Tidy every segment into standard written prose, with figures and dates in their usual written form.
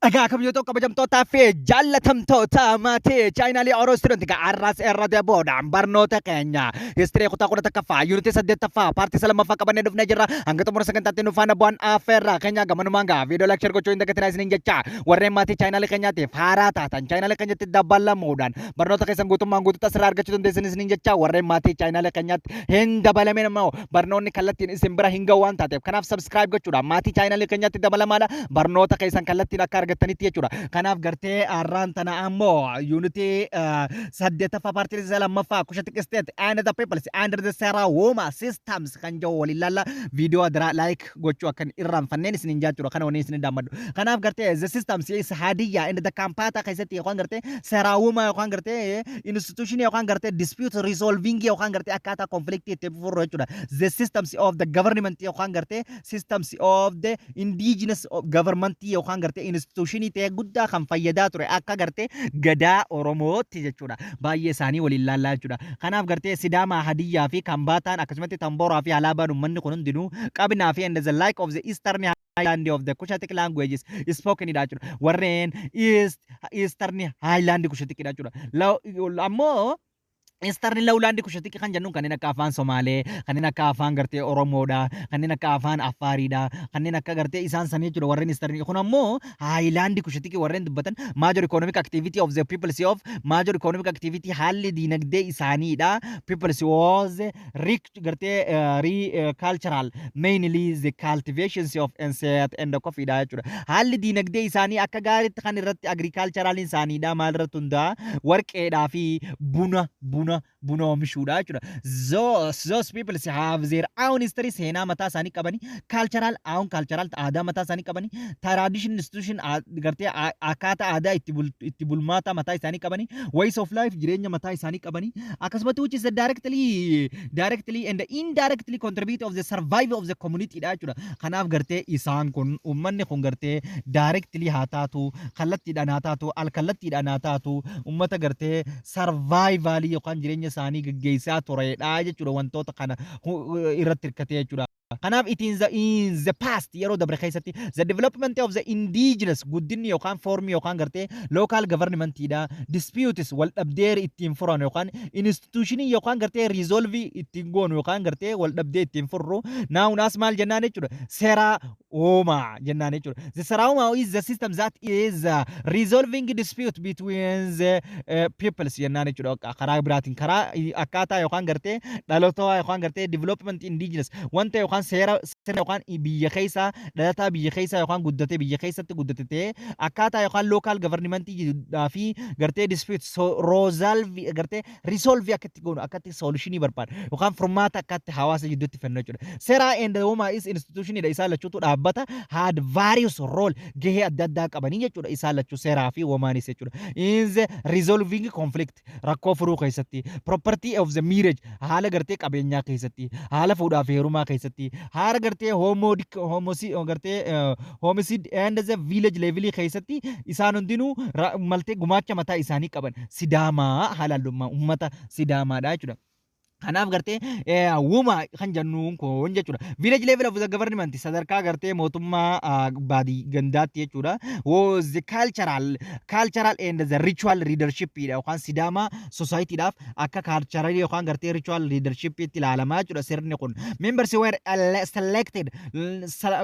Egaa kabajamtoota, kabajamtootaa fi jaallatamtoota maatii chaayinaalii Oro Student, har'as irra deebi'uudhaan barnoota keenya history kutaa 11ffaa, yuunitii 8ffaa, paartii 2ffaa qabannee dhufnee jirra. Hanga xumura sagantaatti nu faana bu'aan affeerraa keenya. Gamanumaan gaa viidiyoo like, share gochuu hin dagatinaa isiniin jecha. Warreen maatii chaayinaalii keenyaatiif haaraa taatan chaayinaalii keenyatti dabalamuudhaan barnoota keessan guutummaan guututti asirraa argachuu dandeessan isiniin jecha. Warreen maatii chaayinaalii keenyaatti hin dabalamin immoo barnoonni kallattiin isin bira hin ga'u waan taateef, kanaaf subscribe gochuudhaan maatii chaayinaalii keenyaatti dabalamaadha, barnoota keessan kallattiin akka argattanitti jechuudha. Kanaaf gartee har'aan tana ammoo yuunitii 8ffaa, paartii isa 2ffaa, Cushitic State and the Peoples under the Seera Woma Systems kan jedhu waliin laalla. Viidiyoo adiraa like gochuu akka hin irraanfanneen isiniin jechuudha. Kana waliin isinin daammadhu. Kanaaf gartee the systems is Hadiyyaa and the Kambata keessatti yookaan gartee Seera Woma yookaan gartee institution yookaan gartee dispute resolving yookaan gartee akkaataa conflict itti furru jechuudha. The systems of the government yookaan gartee systems of the indigenous government yookaan gartee institutionii ta'e guddaa kan fayyadaa ture akka gartee gadaa Oromootti jechuudha. Baay'ee isaanii waliin laallaa jechuudha. Kanaaf gartee Sidaamaa, Hadiyyaa fi Kambaataan, akkasumatti Tambooraa fi Alaabaan uummanni kun hundinuu qabnaa fi and the like of the Eastern Highland of the Cushitic languages spoken dha jechuudha. Warreen Eastern Highland Cushitic dha jechuudha. Ammoo Eastern Lowland Cushitic kan jennuun kanneen akka afaan Somaalee, kanneen akka afaan gartee Oromoodha, kanneen akka afaan Affaariidha, kanneen akka gartee isaan sanii jechuudha warreen Eastern. Kun ammoo Highland Cushitic warreen dubbatan. Major economic activity of the peoples of major economic activity, haalli diinagdee isaaniidha. Peoples was rich gartee cultural, mainly the cultivations of enset and coffee dha jechuudha. Haalli diinagdee isaanii akka gaariitti kan irratti agricultural isaaniidha maal irratti hundaa'a? Warqeedhaa fi buna oomishuudha jechuudha. Those people have their own history, seenaa mataa isaanii qabanii, cultural own cultural, aadaa mataa isaanii qabanii, tradition institution, gartee akkaataa aadaa itti bulmaata mataa isaanii qabanii, ways of life, jireenya mataa isaanii qabanii, akkasumatti which is directly and indirectly contribute of the survival of the community dha jechuudha. Kanaaf gartee isaan kun, uummanni kun gartee directly haa taatu, kallattiidhaan haa taatu, al kallattiidhaan haa taatu, uummata gartee survival yookaan jireenya isaanii gaggeessaa turedha jechuudha, wantoota kana irratti hirkatee jechuudha. Kanaaf it in the past, yeroo dabre keessatti, the development of the indigenous, guddinni yookaan formii yookaan gartee local governmentidha, disputes, wal dhabdee ittiin furan yookaan institutionii yookaan gartee resolve ittiin goonu yookaan gartee wal dhabdee ittiin furru naawunaas maal jennaan jechuudha? Seera uumaa jennaan jechuudha. The seera uumaa is the system that is resolving dispute between the peoples jennaan jechuudha. Karaa biraatiin karaa akkaataa yookaan gartee dhaloota yookaan gartee development indigenous wanta yookaan seera sirna yookaan biyya keessaa dhalataa, biyya keessaa yookaan guddatee biyya keessatti guddate ta'ee akkaataa yookaan local governmentii fi gartee dispute resolve, gartee resolve akka itti goonu, akka itti solutionii barbaadu yookaan furmaata akka itti hawaasa gidduutti fennu jechuudha. Seera and Woma is institutionidha. Isaan lachuutu dhaabbata had various role, gahee adda addaa qabanii jechuudha, isaan lachuu, seeraa fi womaanis jechuudha. In the resolving conflict, rakkoo furuu keessatti, property of the marriage, haala gartee qabeenyaa keessatti, haala fuudhaa fi heerumaa keessatti, haala gartee homosi gartee homicide and the village levelii keessatti isaan hundinuu maltee gumaacha mataa isaanii qaban. Sidaamaa haalallummaa ummata Sidaamaadha jechuudha. Kanaaf gartee wuma kan jennuun kun jechuudha. Village level of the government, sadarkaa gartee mootummaa baadii gandaatti jechuudha. Was the cultural and the ritual leadership dha yookaan Sidaamaa society dhaaf akka cultural yookaan gartee ritual leadership itti ilaalamaa jechuudha sirni kun. Members were selected,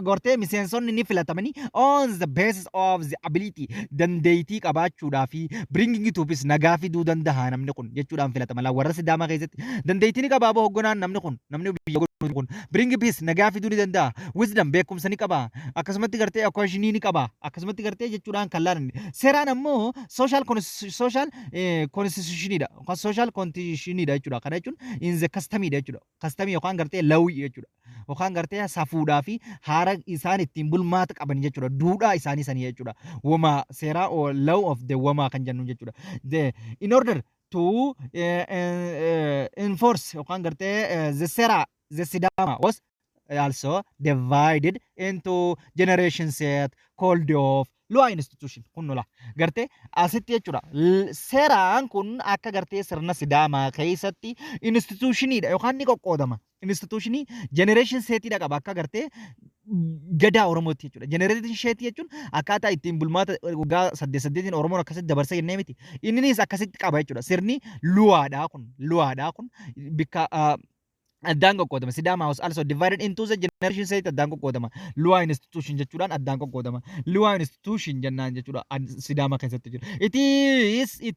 gartee miseensonni ni filatamanii, on the basis of the ability, dandeettii qabaachuudhaa fi bringing to peace, nagaa fiduu danda'a namni kun jechuudhaan filatama. Warra Sidaamaa keessatti dandeettii ni qabaa hoogganaan, namni kun, namni biyya godhu kun bring peace, nagaa fiduu ni danda'a, wisdom, beekumsa ni qaba, akkasumatti gartee occasionii ni qaba, akkasumatti gartee jechuudhaan kan laalan. Seeraan ammoo social constitutionidha yookaan social constitutionidha jechuudha. Kana jechuun in the customidha jechuudha, customii yookaan gartee lawii jechuudha, yookaan gartee safuudhaa fi haara isaan ittiin bulmaata qaban jechuudha, duudhaa isaanii sanii jechuudha. Woma seeraa or law of the woma kan jennu jechuudha. In order to enforce yookaan gartee the seera, the Sidama was also divided into generation set called of Luwaa institution kun lola gartee asitti jechuudha. Seeraan kun akka gartee sirna Sidaamaa keessatti institutioniidha yookaan ni qoqqoodama. Institutionii generation setiidha qaba akka gartee Gadaa Oromootti jechuudha. Generation setii jechuun akkaataa ittiin bulmaata waggaa saddeet saddeetiin Oromoon akkasitti dabarsa jennee miti. Inninis akkasitti qaba jechuudha. Sirni luwaadhaa kun bikka addaan qoqqoodama. Sidaama was also divided into the generation set addaan qoqqoodama. Luwaa institution jechuudhaan addaan qoqqoodama. Luwaa institution jennaan jechuudha Sidaama keessatti jiru. It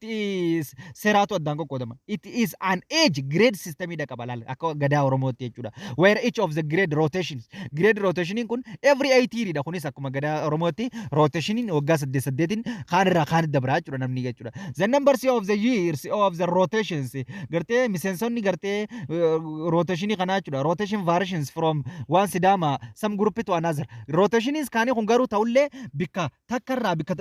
is seeraatu addaan qoqqoodama. It is an age grade systemidha qaba laal akka Gadaa Oromootti jechuudha. Where each of the grade rotations, grade rotationiin kun every 8 year dha. Kunis akkuma Gadaa Oromootti rotationiin waggaa saddeet saddeetiin kaan irraa kaan dabraa jechuudha namni jechuudha. The numbers of the years of the rotations, gartee miseensonni gartee rotationii kanaa jechuudha. Rotation variations from one Sidama some group to another. Rotationiin kaanii kun garuu ta'ullee bikka takka irraa bikka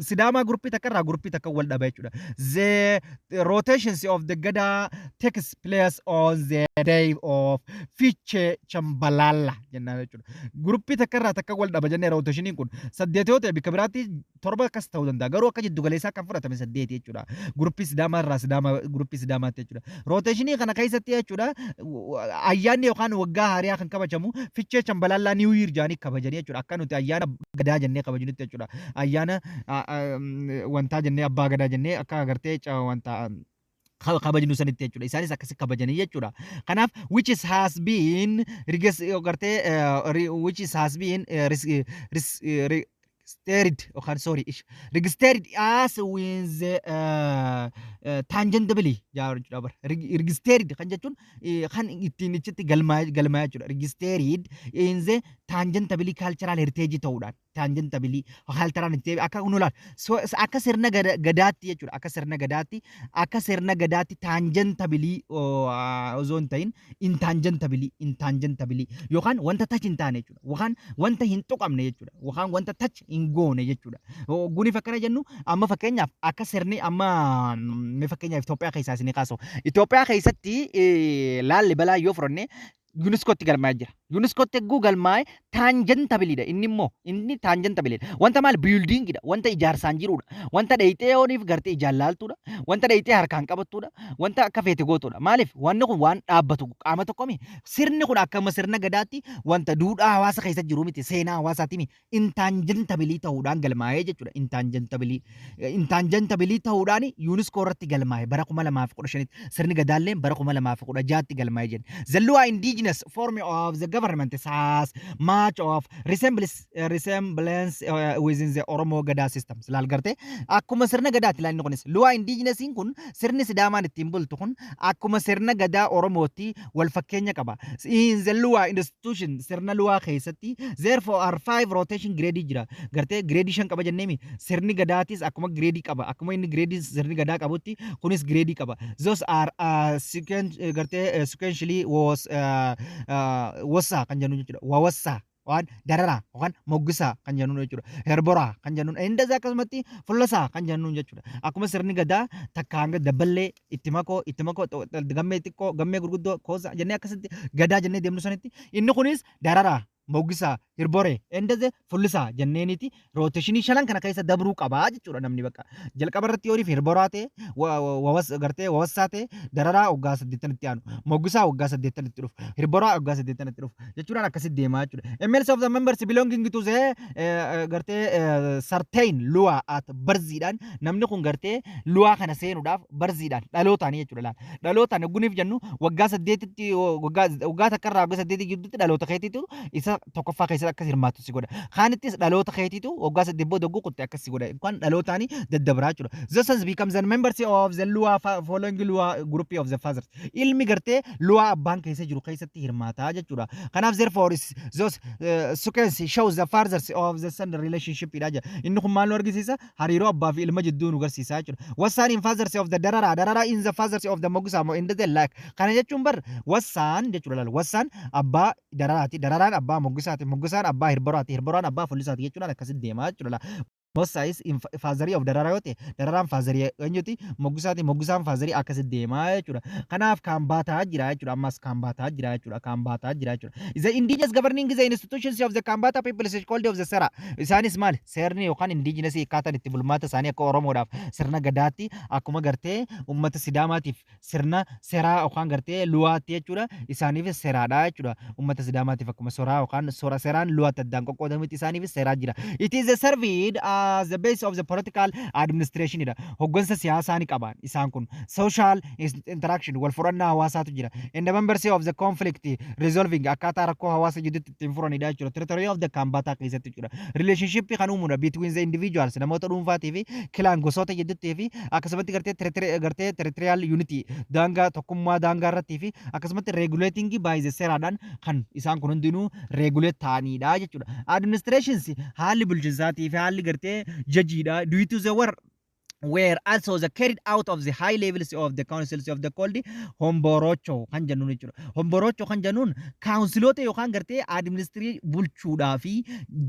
Sidaamaa groupii takka irraa groupii takka wal dhaba jechuudha. The rotations of the Gada takes place on the day of Fichee Chambalala jennaan jechuudha. Groupii takka irraa takka wal dhaba jennee rotationiin kun saddeet yoo ta'e bikka biraatti torba akkas ta'uu danda'a. Garuu akka jiddu galeessaa kan fudhatame saddeeti jechuudha. Groupii Sidaamaa irraa Sidaama groupii Sidaamaatti jechuudha. Rotationii kana keessatti jechuudha, ayyaanni yookaan waggaa haariyaa kan kabajamu Fichee Chambalallaa, New Year jaanii kabajanii jechuudha. Akka nuti ayyaana Gadaa jennee kabajnutti jechuudha. Ayyaana wantaa jennee, abbaa Gadaa jennee akka agartee wanta kabajnu sanitti jechuudha. Isaanis akkasi kabajanii jechuudha. Kanaaf which is has been gartee which is has been registered yookaan, sorry, registered as with the tangibly jechuudha bara. Registered kan jechuun kan ittiin ichitti galmaa jechuudha. Registered in the tangibly cultural heritage ta'uudhaan, tangibly cultural heritage akka nu laal akka sirna Gadaatti jechuudha. Akka sirna Gadaatti tangibly osoo hin ta'in intangibly yookaan wanta touch hin taane jechuudha. Yookaan wanta hin tuqamne jechuudha. Yookaan wanta touch hin goone jechuudha. Guniif akkana jennu, amma fakkeenyaaf akka sirni amma mee fakkeenyaaf Itoophiyaa keessaa isinii kaasu. Itoophiyaa keessatti Laallibalaa yoo fudhanne UNESCOtti galmaa'ee jira. UNESCOtti egguu galmaa'e tangibledha. Inni immoo inni tangibledha. Wanta maal buildingidha. Wanta ijaarsaan jirudha. Wanta dheeyxee yooniif gartee ijaan laaltudha. Wanta dheeyxee harkaan qabattudha. Wanta akka feete gootudha. Maaliif wanni kun waan dhaabbatu qaama tokkomi. Sirni kun akkama sirna Gadaatti wanta duudhaa hawaasa keessa jiru miti. Seenaa hawaasaati miti. Intangible ta'uudhaan galmaa'ee jechuudha. Intangible ta'uudhaan UNESCO irratti galmaa'e bara 2015tti. Sirni Gadaalleen bara 2016tti galmaa'ee jenna. The Luwa indigenous form of the government has much of resemblance within the Oromo Gadaa system. Laal gartee akkuma sirna Gadaatti ilaalni kunis Luwa indigenousiin kun, sirni Sidaamaan ittiin bultu kun akkuma sirna Gadaa Oromootti wal fakkeenya qaba. In the Luwa institution, sirna Luwaa keessatti, therefore are five rotation grade jira. Gartee grade shan qaba jenneemi, sirni Gadaatis akkuma grade qaba. Akkuma inni grade sirni Gadaa qabutti kunis grade qaba. Those are gartee sequentially was wassaa kan jennu jechuudha. Wawassaa waan dararaa yookaan moggisaa kan jennuun jechuudha. Herboraa kan jennuun indas akkasumatti fullasaa kan jennuun jechuudha. Akkuma sirni Gadaa takka hanga dabballee itti makoo, gammee xiqqoo, gammee gurguddoo, koosa jennee akkasitti Gadaa jennee deemnu sanitti inni kunis dararaa, moggisaa, hirboree, endaze, fullisaa jenneeniiti rotationii shanan kana keessa dabruu qabaa jechuudha namni bakka. Jalqaba irratti yoo hirboraa ta'e, wawas gartee wawassaa ta'e, dararaa waggaa 80 itti aanu, moggisaa waggaa 80 itti dhufu, hirboraa waggaa 80 itti dhufu jechuudhaan akkasitti deemaa jechuudha. Males of the members belonging to the gartee certain luwa at birthiidhaan namni kun gartee luwaa kana seenuudhaaf birthiidhaan dhalootaanii jechuudha laal. Dhalootaan guniif jennu waggaa saddeetitti, waggaa takkarraa waggaa 8 gidduutti dhaloota keetiitu isa tokkoffaa keessatti akkas hirmaattu si godha. Kaanittis dhaloota keetiitu waggaa 8 booda hogguu kutte akkas si godha. Kan dhalootaanii daddabraa jechuudha. The sons becomes the members of the Luwa following Luwa group of the fathers. Ilmi gartee Luwaa abbaan keessa jiru keessatti hirmaataa jechuudha. Kanaaf therefore is those sequence shows the fathers of the son relationship dha jedha. Inni kun maal nu argisiisa? Hariiroo abbaa fi ilma jidduu nu agarsiisa jechuudha. Wassaan in fathers of the dararaa, dararaa in the fathers of the moggisaa moo in the like. Kana jechuun bar wassaan jechuudha laal. Wassaan abbaa dararaati, dararaan abbaa moggisaati, moggisaan abbaa hirboraati, hirboraan abbaa fullisaati jechuudhaan akkasitti deemaa jechuudha. Mossa is fatherii of Dararaa yoo ta'e, Dararaan fatherii eenyuti? Moggusaati. Moggusaan fatherii akkasitti deemaa jechuudha. Kanaaf Kaambaataa jira jechuudha. Ammas Kaambaataa jira jechuudha. Kaambaataa jira jechuudha. The indigenous governing the institutions of the Kambata people is called of the Sera. Isaanis maali? Seerni yookaan indigenous akkaataan itti bulmaata isaanii akka Oromoodhaaf sirna gadaatti, akkuma gartee uummata Sidaamaatiif sirna seraa yookaan gartee luwaatti jechuudha. Isaaniifis seraadha jechuudha. Uummata Sidaamaatiif akkuma soraa yookaan sora seraan luwaatti addaan qoqqoodamutti isaaniifis seraa jira. It is served as the base of the political administration dha. Hoggansa siyaasaa ni qaban isaan kun. Social interaction, wal fudhannaa hawaasaatu jira. In the members of the conflict resolving, akkaataa rakkoo hawaasa gidduutti ittiin furanidha jechuudha. Territory of the Kambata keessatti jechuudha. Relationship kan uumudha between the individuals, namoota dhuunfaatii fi clan, gosoota gidduutti, fi akkasumatti gartee territorial unity, daangaa tokkummaa daangaa irrattii fi akkasumatti regulating by the seeraadhaan kan isaan kun hundinuu regulate ta'anidha jechuudha. Administrations, haalli bulchinsaatii fi haalli gartee jajiidha. Due to the war were also the carried out of the high levels of the councils of the called Homborocho kan jennuun jechuudha. Homborocho kan jennuun counciloota yookaan gartee administrii bulchuudhaa fi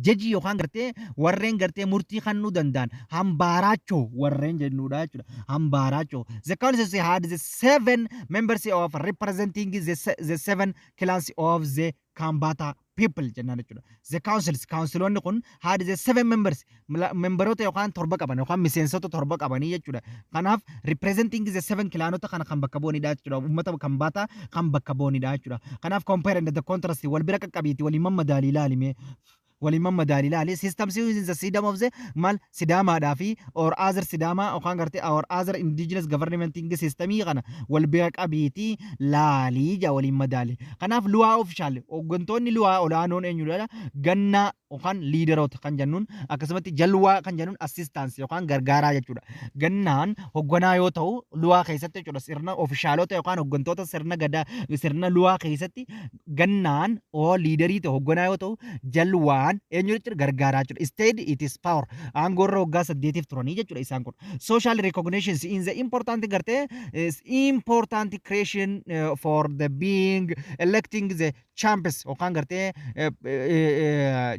jajii yookaan gartee warreen gartee murtii kennuu danda'an Hambaaracho warreen jennuudha jechuudha. Hambaaracho. The councils had the seven members of representing the seven clans of the Kambata people jennaan jechuudha. The councils, counciloonni kun had the seven members, memberoota yookaan torba qaban yookaan miseensota torba qabanii jechuudha. Kanaaf representing the seven clanota kana kan bakka bu'anidha jechuudha. Uummata Kambaataa kan bakka bu'anidha jechuudha. Kanaaf compare and the contrast, wal bira qaqqabiiti waliin mammadaalii ilaalime. Waliin mammadaalii ilaali. Systems using the system of the maal Sidaamaadhaa fi or other Sidaamaa yookaan gartee or other indigenous governmenting systemii kana wal bira qabiitii laalii jaa, waliin madaali. Kanaaf luwaa official, hooggantoonni luwaa olaanoon eenyudha? Gannaa yookaan leaderoota kan jennuun, akkasumatti jalwaa kan jennuun assistance yookaan gargaaraa jechuudha. Gannaan hoogganaa yoo ta'u luwaa keessatti jechuudha, sirna officialota yookaan hooggantoota sirna gadaa, sirna luwaa keessatti gannaan oo leaderii ta'u hoogganaa yoo ta'u, jalwaan eenyu jechuudha? Gargaaraa jechuudha. State it is power, aangoo irra waggaa 8f turanii jechuudha isaan kun. Social recognition in the important gartee is important creation for the being electing the champions yookaan gartee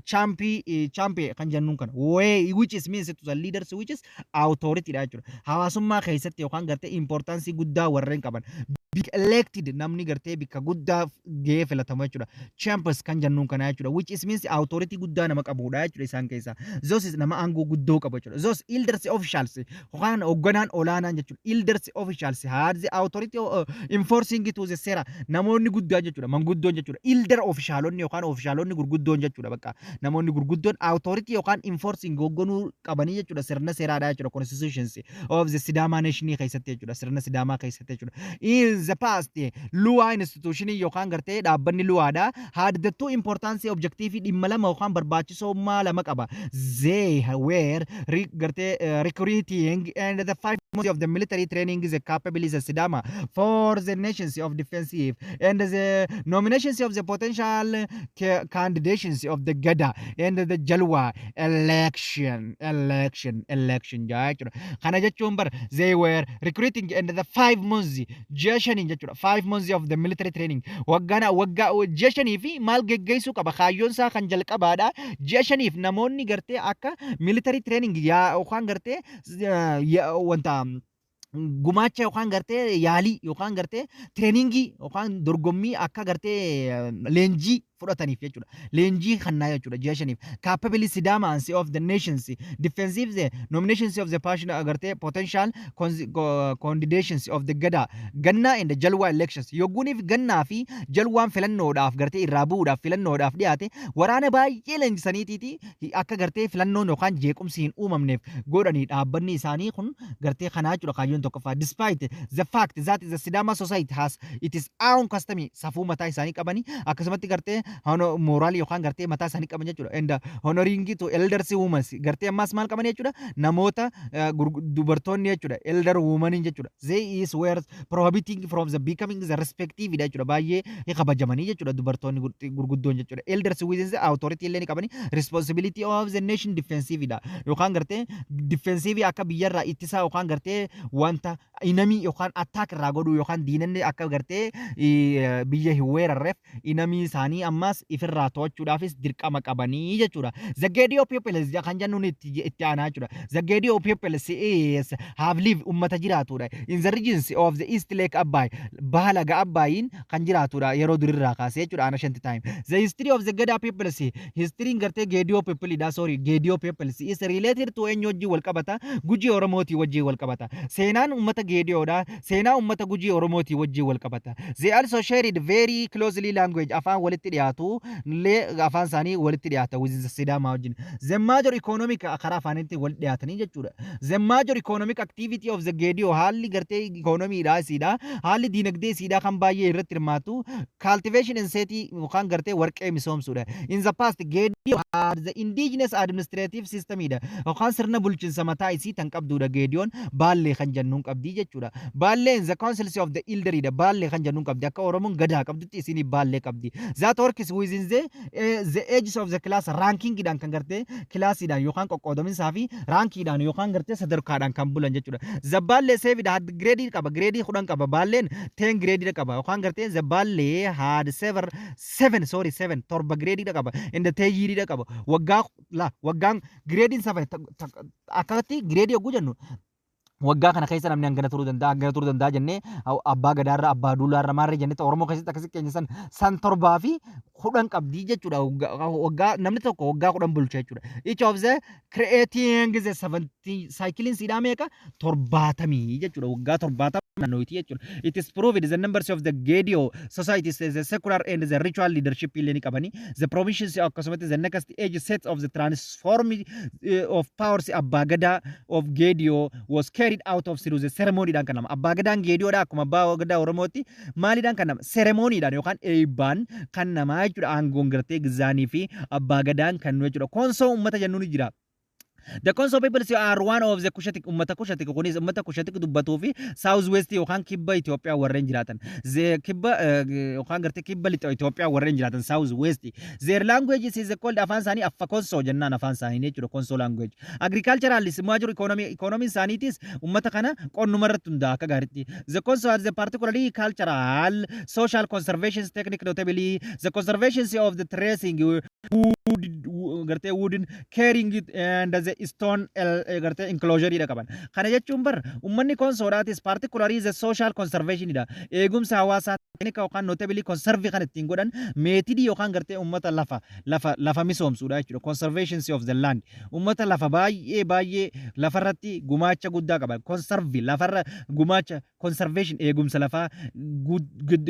champii kan jennuun kana way which is means to the leaders which is authority dha jechuudha. Hawaasummaa keessatti yookaan gartee importance guddaa warreen qaban. Big elected, namni gartee bikka guddaa gahee filatamu jechuudha. Champions kan jennuun kana jechuudha. Which is means authority guddaa nama qabudha jechuudha isaan keessaa. Those is nama aangoo guddoo qabu jechuudha. Those elders officials yookaan hoogganaan olaanaan jechuudha. Elders officials had the authority enforcing to the seera, namoonni guddaan jechuudha. Manguddoon jechuudha. Elder officialonni yookaan officialonni gurguddoon jechuudha, bakka namoonni gurguddoon authority yookaan enforcing hoogganuu qabanii jechuudha, sirna seeraadha jechuudha, constitutions of the Sidama nation keessatti jechuudha, sirna Sidaamaa keessatti jechuudha. In the past, luwaa institution yookaan gartee dhaabbanni luwaadha had the two importance objective, dhimma lama yookaan barbaachisummaa lama qaba. They were gartee recruiting and the 5 months of the military training is a capabilities of Sidama for the nations of defensive and the nominations of the potential candidates of the Gada and the Jalwa election jechuudha. Kana jechuun bar they were recruiting and the 5 months, ji'a 5 jechuudha. 5 months of the military training, waggaana waggaa ji'a 5 fi maal geggeessuu qaba? Kaayyoon isaa kan jalqabaadha. Ji'a 5f namoonni gartee akka military training yaa yookaan gartee wanta gumaacha yookaan gartee yaalii yookaan gartee trainingii yookaan dorgommii akka gartee leenjii fudhataniif jechuudha. Leenjii kannaa jechuudha ji'a 5f. Capability Sidaamaans of the nations defensive the nominations of the passion gartee potential candidates of the Gada Gannaa and the Jalwa elections, yogguuniif Gannaa fi Jalwaan filannoodhaaf gartee irraa bu'uudhaaf filannoodhaaf dhiyaate, waraana baay'ee leenjisaniitiiti akka gartee filannoon yookaan jeequmsi hin uumamneef godhanii dhaabbanni isaanii kun gartee kanaa jechuudha kaayyoon tokkoffaa. Despite the fact that the Sidama society has its own custom, safuu mataa isaanii qabanii, akkasumatti gartee moralii yookaan gartee mataa isaanii qaban jechuudha. And honoring to elders women, gartee ammaas maal qaban jechuudha, namoota dubartoonni jechuudha, elder women jechuudha. They is were prohibiting from the becoming the respective dha jechuudha, baay'ee kabajamanii jechuudha dubartoonni gurguddoon jechuudha. Elders within the authority illee ni qabanii, responsibility of the nation defensive dha yookaan gartee defensive akka biyyarraa ittisaa yookaan gartee wanta enemy yookaan attack irraa godhuu yookaan diinanni akka gartee biyya hin weerarreef enemy isaanii ammas Ammas ifirraa to'achuudhaafis dirqama qabanii jechuudha. The Gedeo people kan jennuun itti aanaa jechuudha. The Gedeo people is have lived, ummata jiraatudha. In the regions of the East Lake Abbay, baha laga Abbaayin kan jiraatudha yeroo durirraa kaasee jechuudha, ancient time. The history of the Gada people, history gartee Gedeo people dha, sorry, Gedeo people is related to eenyu wajjin wal qabata? Gujii Oromootii wajjin wal qabata. Seenaan ummata Gedeoodha. Seenaa ummata Gujii Oromootii wajjin wal qabata. They also shared very closely language, afaan walitti dhiyaatu illee, afaan isaanii walitti dhiyaata within the Sidama wajjin. The major economic karaa afaanitti walitti dhiyaatanii jechuudha. The major economic activity of the Gedeo, haalli gartee economiidha isiidha. Haalli diinagdee isiidha kan baay'ee irratti hirmaatu cultivation inseetii yookaan gartee warqee misoomsuudha. In the past, Gedeo had the indigenous administrative systemidha. Yookaan sirna bulchiinsa mataa isii tan qabdudha Geediyoon, baallee kan jennuun qabdii jechuudha. Baalleen the councils of the elderidha. Baallee kan jennuun qabdi. Akka Oromoon gadaa qabdutti isinii baallee qabdi. That works within the ages of the class rankingidhaan kan gartee classiidhaan yookaan qoqqoodaminsaa fi rankiidhaan yookaan gartee sadarkaadhaan kan bulan jechuudha. The baallee served had grade qaba. Grade 10 qaba. Baalleen 10 grade qaba. Yookaan gartee the baallee had seven, seven, sorry, seven, 7 grade qaba. In the 10 year qaba. Waggaa la waggaan gradeiin seven akkatti grade yogguu jennu, waggaa kana keessa namni hangana turuu danda'a, hangana turuu danda'a jennee abbaa gadaarra, abbaa duulaarra, maarree jennee Oromoo keessatti akkasii keenya san 7 fi 10 qabdii jechuudha. Waggaa namni tokko waggaa 10 bulcha jechuudha. Each of the creating the 70 cycling siidhaa meeqa? 70 jechuudha. Waggaa 70 naannootii jechuudha. It is proved the numbers of the Gedeo societies, the secular and the ritual leadership illee ni qabani. The provisions akkasumatti the next age sets of the transform of powers abbaa gadaa of Gedeo was carried out of through the ceremony dhaan kan nama. Abbaa gadaan Geediyoodha akkuma abbaa gadaa Oromootti maaliidhaan kan nama? Ceremonyidhaan yookaan eebbaan kan namaa jechuudha. Aangoon gartee gizaanii fi abbaa gadaan kan nu jechuudha. Konsoo uummata jennuun ni jira. The Konso people are one of the Cushitic, ummata Cushitic kunis ummata Cushitic dubbatuu fi South West yookaan kibba Itoophiyaa warreen jiraatan. The kibba yookaan gartee kibba lixa Itoophiyaa warreen jiraatan, South West. Their language is called, afaan isaanii Affa Konso jennaan afaan isaanii jechuudha, Konso language. Agricultural is major economy isaaniitis ummata kana qonnuma irratti hundaa'a akka gaariitti. The Konso has the particularly cultural social conservation technique, notably the conservation of the terracing wood, gartee wooden carving it and the stone gartee enclosure dha qaban. Kana jechuun bar ummanni Konsoodhaatis particularly the social conservation dha. Eegumsa hawaasaa teeknika yookaan notably conserve kan ittiin godhan methodii yookaan gartee ummata lafa misoomsuudha jechuudha. Conservation of the land. Ummata lafa baay'ee baay'ee lafarratti gumaacha guddaa qaba. Conserve lafarra gumaacha conservation eegumsa lafaa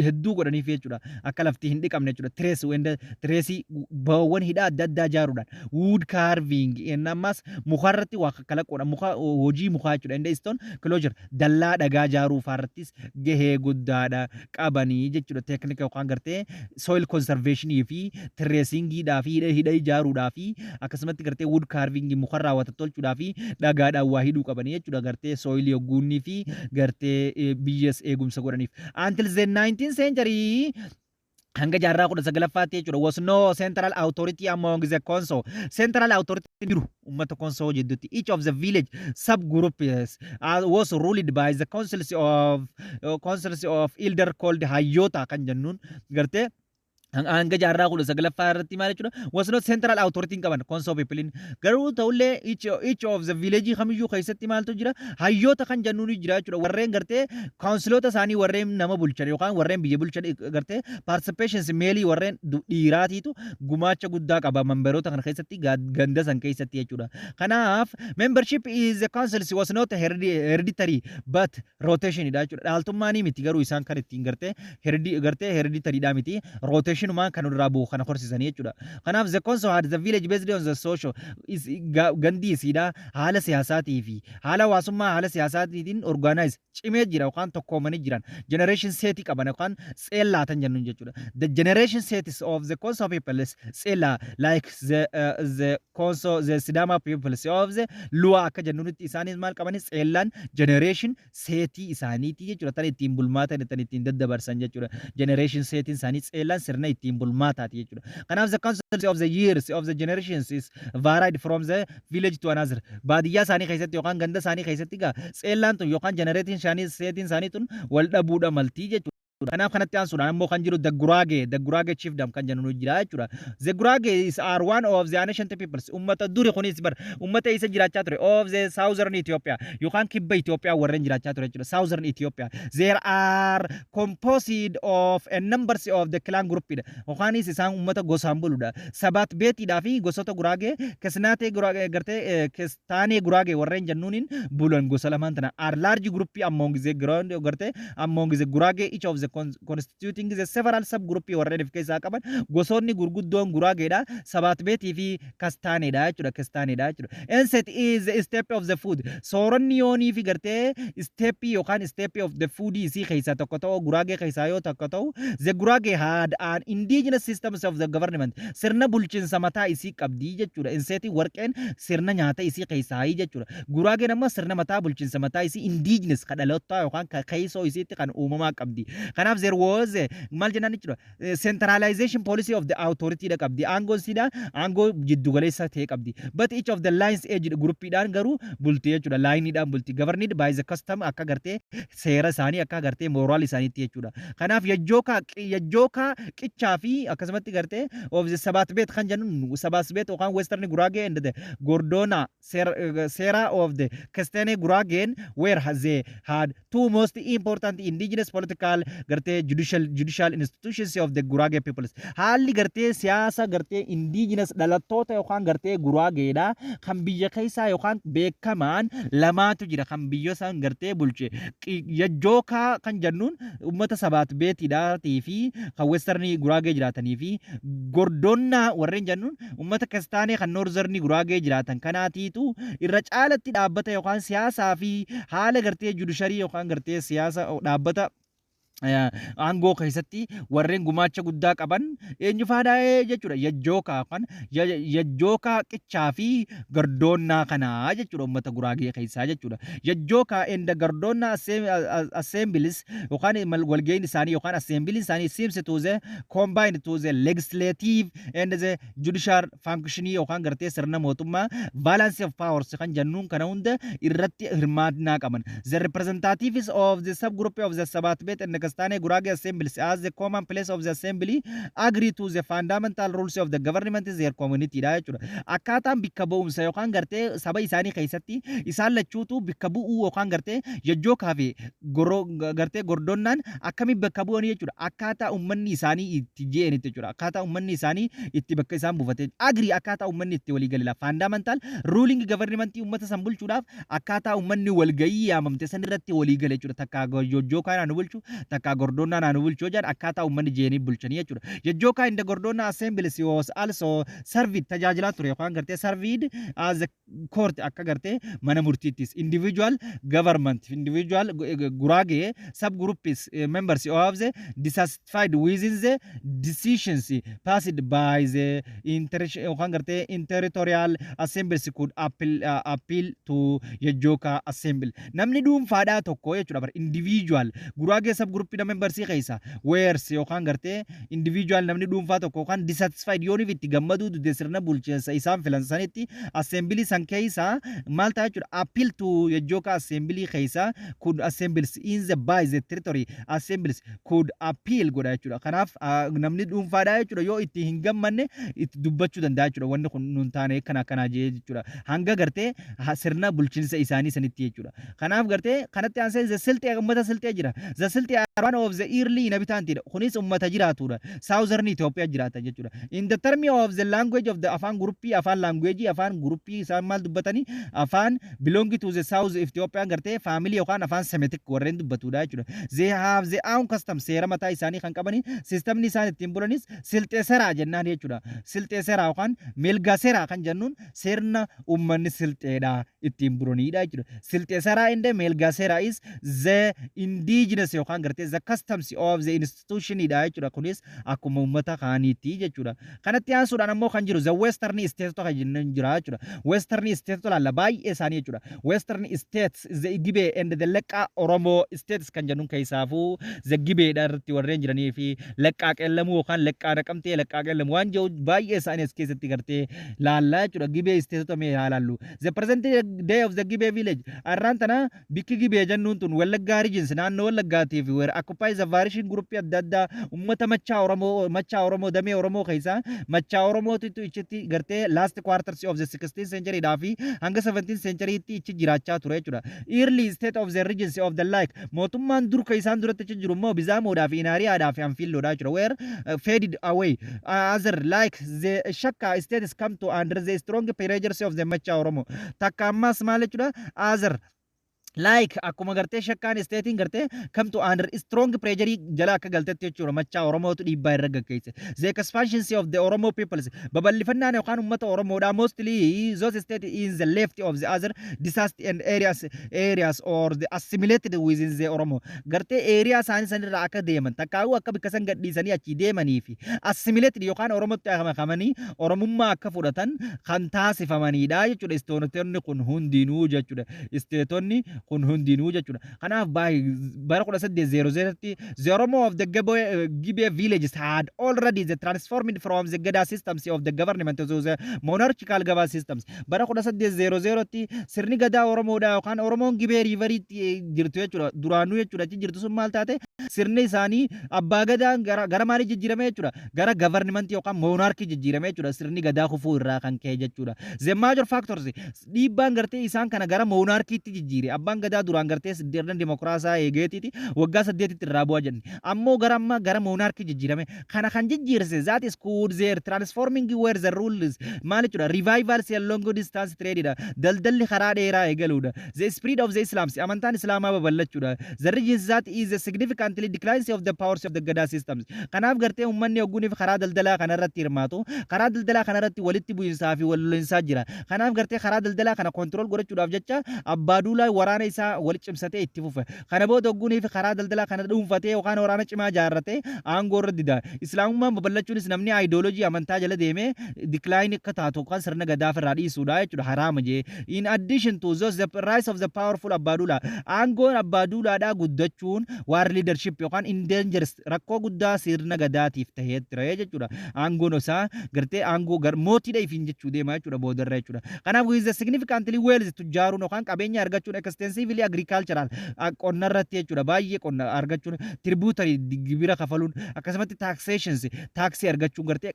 hedduu godhaniif jechuudha. Akka lafti hin dhiqamne jechuudha. Terrace wenda terraceii bawwan hidhaa adda addaa ijaaruudhaan, wood carving inni ammas mukarratti waa kalaquudha, muka hojii mukaa jechuudha. Inni stone enclosure dallaa dhagaa ijaaruu faarrattis gahee guddaadha qabanii jechuudha. Teeknika yookaan gartee soil conservationii fi terracingiidhaa fi hidha hidha ijaaruudhaa fi akkasumatti gartee wood carving mukarraa waa tolchuudhaa fi dhagaadhaan waa hidhuu qabanii jechuudha. Gartee soil yogguunnii fi gartee biyyas eegumsa godhaniif. Until the 19th century, hanga jaarraa 19ffaatti jechuudha, was no central authority among the Konso. Central authority jiru ummata Konso jidduutti. Each of the village subgroups was ruled by the councils of elder called hayyoota kan jennuun. Gartee hanga jaarraa 19ffaa irratti maal jechuudha, was not central authority hin qaban Konso people. Garuu ta'ullee each of the village kamiyyuu keessatti maaltu jira? Hayyoota kan jennuun jira jechuudha. Warreen gartee counciloota isaanii warreen nama bulchan yookaan warreen biyya bulchan, gartee participations maleii warreen dhiiraatiitu gumaacha guddaa qaba memberoota kana keessatti, ganda san keessatti jechuudha. Kanaaf membership is the councils was not hereditary but rotation dha jechuudha. Dhaaltummaa ni miti, garuu isaan kan ittiin gartee gartee hereditary dha miti, rotation kan irraa bu'u kana horsiisanii jechuudha. Kanaaf the Konso had the village based on the social is gandii isiidha haala siyaasaatii fi haala hawaasummaa haala siyaasaatiin organize cimee jira yookaan tokkoomanii jiran generation setii qaban yookaan tseellaatan jennuun jechuudha. The generation sets of the Konso people is tseellaa like the Konso, the Sidama peoples of the Luwa akka jennuunitti isaanis maal qabani? Tseellaan generation setii isaaniiti jechuudha. Tan ittiin bulmaatan, tan ittiin daddabarsan jechuudha. Generation setiin isaanii tseellaan sirna ittiin bulmaataati jechuudha. Kanaaf the council of the years of the generations is varied from the village to another. Baadiyyaa isaanii keessatti yookaan ganda isaanii keessatti gaa tseellaan tun yookaan generation setiin isaanii tun wal dhabuudha maltii jechuudha. Kanaaf kanatti aansuudhaan ammoo kan jiru the Guraagee chiefdom kan jennu jira jechuudha. The Guraagee is are one of the ancient peoples. Ummata duri kunis bar ummata isa jiraachaa ture of the southern Ethiopia yookaan kibba Itoophiyaa warreen jiraachaa ture jechuudha. Southern Ethiopia. There are composed of a numbers of the clan group dha. Yookaanis isaan ummata gosaan buludha. Sabaat beetiidhaa fi gosoota Guraagee Kesnaatee Guraagee gartee Kestaanee Guraagee warreen jennuuniin bulan gosa lamaan tana are large group among the ground gartee among the Guraagee, each of the constituting the several sub group warreen of keessaa qaban gosoonni gurguddoon Guraageedha. Sabaat beetii fi Kastaaneedha jechuudha. Kastaaneedha jechuudha. Enset is the staple of the food. Sooranni yoonii fi gartee staple yookaan staple of the food isii keessaa tokko ta'u Guraagee keessaa yoo tokko ta'u, the Guraagee had an indigenous systems of the government. Sirna bulchiinsa mataa isii qabdii jechuudha. Inseetii warqeen sirna nyaata isii keessaa jechuudha. Guraageen ammoo sirna mataa bulchiinsa mataa isii indigenous kan dhalootaa yookaan kan keessoo isiitti kan uumamaa qabdi. Kanaaf there was maal jennaan jechuudha. Centralization policy of the authority dha qabdi. Aangoo isiidha aangoo jiddugaleessa ta'e qabdi. But each of the lines age groupiidhaan garuu bulti jechuudha. Lineiidhaan bulti. Governed by the custom akka gartee seera isaanii akka gartee moral isaaniitti jechuudha. Kanaaf yajjookaa qichaa fi akkasumatti gartee of the sabaat beet kan jennu sabaat beet yookaan western Guraagee and the Gordona Sera of the Kestene Guraageen where they had two most important indigenous political gartee judicial institutions of the Gurage peoples. Haalli gartee siyaasa gartee indigenous dhalattoota yookaan gartee Guraageedha kan biyya keessaa yookaan beekamaan lamaatu jira kan biyya isaan gartee bulche. Yajjookaa kan jennuun uummata sabaat beetiidhaatii fi kan westernii Guraagee jiraatanii fi Gordonnaa warreen jennuun uummata Kastaanee kan northernii Guraagee jiraatan kanaatiitu irra caalatti dhaabbata yookaan siyaasaa fi haala gartee judiciary yookaan gartee siyaasa dhaabbata aangoo keessatti warreen gumaacha guddaa qaban eenyu faadhaa jechuudha. Yajjookaa yookaan yajjookaa qichaa fi gardoonnaa kanaa jechuudha uummata Guraagee keessaa jechuudha. Yajjookaa and Gardoonnaa assemblies yookaan walga'iin isaanii yookaan assembliin isaanii seems to the combined to the legislative and the judicial function yookaan gartee sirna mootummaa balance of powers kan jennuun kana hunda irratti hirmaannaa qaban. The representatives of the subgroup of the Sabatbet and the Kastane Gurage assemblies as the common place of the assembly agree to the fundamental rules of the government is their community dha jechuudha. Akkaataan bikka bu'umsa yookaan gartee saba isaanii keessatti isaan lachuutu bikka bu'uu yookaan gartee yajjookaa fi gartee gordonnaan akkamiin bakka bu'anii jechuudha. Akkaataa uummanni isaanii itti je'anitti jechuudha. Akkaataa uummanni isaanii itti bakka isaan buufate agree akkaataa uummanni itti walii galila. Fundamental ruling government uummata san bulchuudhaaf akkaataa uummanni walgayii yaamamte san irratti walii gale jechuudha. Takkaa yajjookaa naanu bulchu, takkaa Gordonnaa naanu bulchu jedhan akkaataa uummanni je'anii bulchanii jechuudha. Yajjookaa and Gordonnaa assemblies was also served tajaajilaa ture yookaan gartee served as a court akka gartee mana murtiittis individual government individual Guraagee subgroups members of the dissatisfied within the decisions passed by the inter yookaan gartee territorial assemblies could appeal to Yajjooka assembly. Namni dhuunfaadhaa tokko jechuudha bar individual Guraagee subgroup membersii keessa weers yookaan gartee individual namni dhuunfaa tokko yookaan dissatisfied yooniif itti gammaduu dide sirna bulchiinsa isaan filan sanitti assembly san keessa maal ta'a jechuudha. Appeal to Yajjooka assembly keessa could assemblies in the by the territory assemblies could appeal godha jechuudha. Kanaaf namni dhuunfaadhaa jechuudha yoo itti hin gammanne itti dubbachuu danda'a jechuudha. Wanni kun nun taane akkana akkanaa jee jechuudha. Hanga gartee sirna bulchiinsa isaanii sanitti jechuudha. Kanaaf gartee kanatti aansee the Silxee ummata Silxee jira. The Silxee are one of the early inhabitantidha. Kunis ummata jiraatudha. Southern Ethiopia jiraata jechuudha. In the term of the language of the afaan groupii afaan language afaan groupii isaan maal dubbatanii afaan belong to the South Ethiopia gartee family yookaan afaan Semitic warreen dubbatudha jechuudha. They have their own custom seera mataa isaanii kan qabanii systemni isaan ittiin bulanis Silxee seraa jennaan jechuudha. Silxee seraa yookaan Meelgaa seraa kan jennuun sirna uummanni Silxeedha ittiin bulanidha jechuudha. Silxee seraa and Meelgaa seraa is the indigenous yookaan gartee the customs of the institution dha jechuudha. Kunis akkuma uummata kaaniitti jechuudha. Kanatti aansuudhaan ammoo kan jiru the western state kan jennuun jira jechuudha. Western state laalla baay'ee isaanii jechuudha. Western states the Gibee and the Leqqaa Oromoo states kan jennuun keessaafuu the Gibeedha irratti warreen jiranii fi Leqqaa Qeellamuu yookaan Leqqaa Naqamtee, Leqqaa Qeellamuu waan jiru baay'ee isaanii as keessatti gartee laallaa jechuudha. Gibee stateota mee haa laallu. The present day of the Gibee village har'aan tana bikki Gibee jennuun tun Wallaggaa regions naannoo Wallaggaatii fi Were occupy the various group adda addaa, ummata Machaa Oromoo, Machaa Oromoo, damee Oromoo keessaa Machaa Oromootitu ichitti gartee last quarters of the 16th century dhaa fi hanga 17th century tti ichi jiraachaa ture jechuudha. Early state of the regions of the like mootummaan dur ka isaan duratti achi jiru immoo Bizaamoodhaa fi Inaariyaadhaa fi Anfiilloodhaa jechuudha. Were faded away. Other like the Shakka states come to under the strong pressures of the Machaa Oromoo. Takka ammas maal jechuudha? Other like akkuma gartee Shakkaan stateiin gartee kamtu under strong pressure jala akka galtetti jechuudha. Machaa Oromootu dhiibbaa irra gaggeesse. The expansion of the Oromo peoples, babal'ifannaan yookaan uummata Oromoodha, mostly those state in the left of the other disaster and areas or the assimilated within the Oromo, gartee area isaanii sanirraa akka deeman, takkaa'uu akka bikka san gadhiisanii achii deemanii fi assimilated yookaan Oromootti makamanii Oromummaa akka fudhatan kan taasifamanidha jechuudha. Stateonni kun hundinuu jechuudha. Stateonni kun hundinuu jechuudha. Kanaaf bara 1800tti the Oromo of the Gibe villages had already the transformed from the Gada systems of the government to the monarchical government systems. Bara 1800tti sirni Gadaa Oromoodha yookaan Oromoon Gibee Riveriitti jirtu jechuudha. Duraanuu jechuudha, achi jirtu sun maal taate? Sirni isaanii abbaa Gadaan gara maalii jijjiirame jechuudha? Gara government yookaan monarchy jijjiirame jechuudha. Sirni Gadaa kufuu irraa kan ka'e jechuudha. The major factors, dhiibbaan gartee isaan kana gara monarchiitti jijjiire, abbaan Gadaa duraan gartee sirna dimokiraasaa eegeetiiti waggaa 8tti irraa bu'aa jenne. Ammoo gara amma gara monarchy jijjiirame kana kan jijjiirse, that is could their transforming where the rules maal jechuudha? Revival long distance trade dha, daldalli karaa dheeraa eegaluudha. The spread of the Islam, amantaan Islaamaa babal'achuudha. The regions that is a significantly declines of the powers of the Gadaa systems. Kanaaf gartee uummanni ogguuniif karaa daldalaa kanarratti hirmaatu, karaa daldalaa kanarratti walitti bu'insaa fi wal loliinsaa jira. Kanaaf gartee karaa daldalaa kana control godhachuudhaaf jecha Abbaa Duulaa waraana isaa wal cimsatee itti fufe. Kana booda ogguuniif karaa daldalaa kana dhuunfatee yookaan waraana cimaa jaarratee aangoo irra dida. Islaamummaan babal'achuunis namni ideology amantaa jala deemee decline akka taatu yookaan sirna Gadaa irraa dhiisuudha jechuudha, haraama jee. In addition to those, the rise of the powerful Abbaa Duulaa, aangoon Abbaa Duulaadhaa guddachuun war leadership yookaan endangerous, rakkoo guddaa sirna Gadaatiif tahee ture jechuudha. Aangoon isaa gartee aangoo mootiidha ifiin jechuu deema jechuudha boodarra jechuudha. Kanaaf with the significantly wealth tujjaaruun yookaan qabeenya argachuun, extensively agricultural, qonna irratti jechuudha, baay'ee qonna argachuun, tributary, gibira kafaluun, akkasumatti taxations, taaksii argachuun, gartee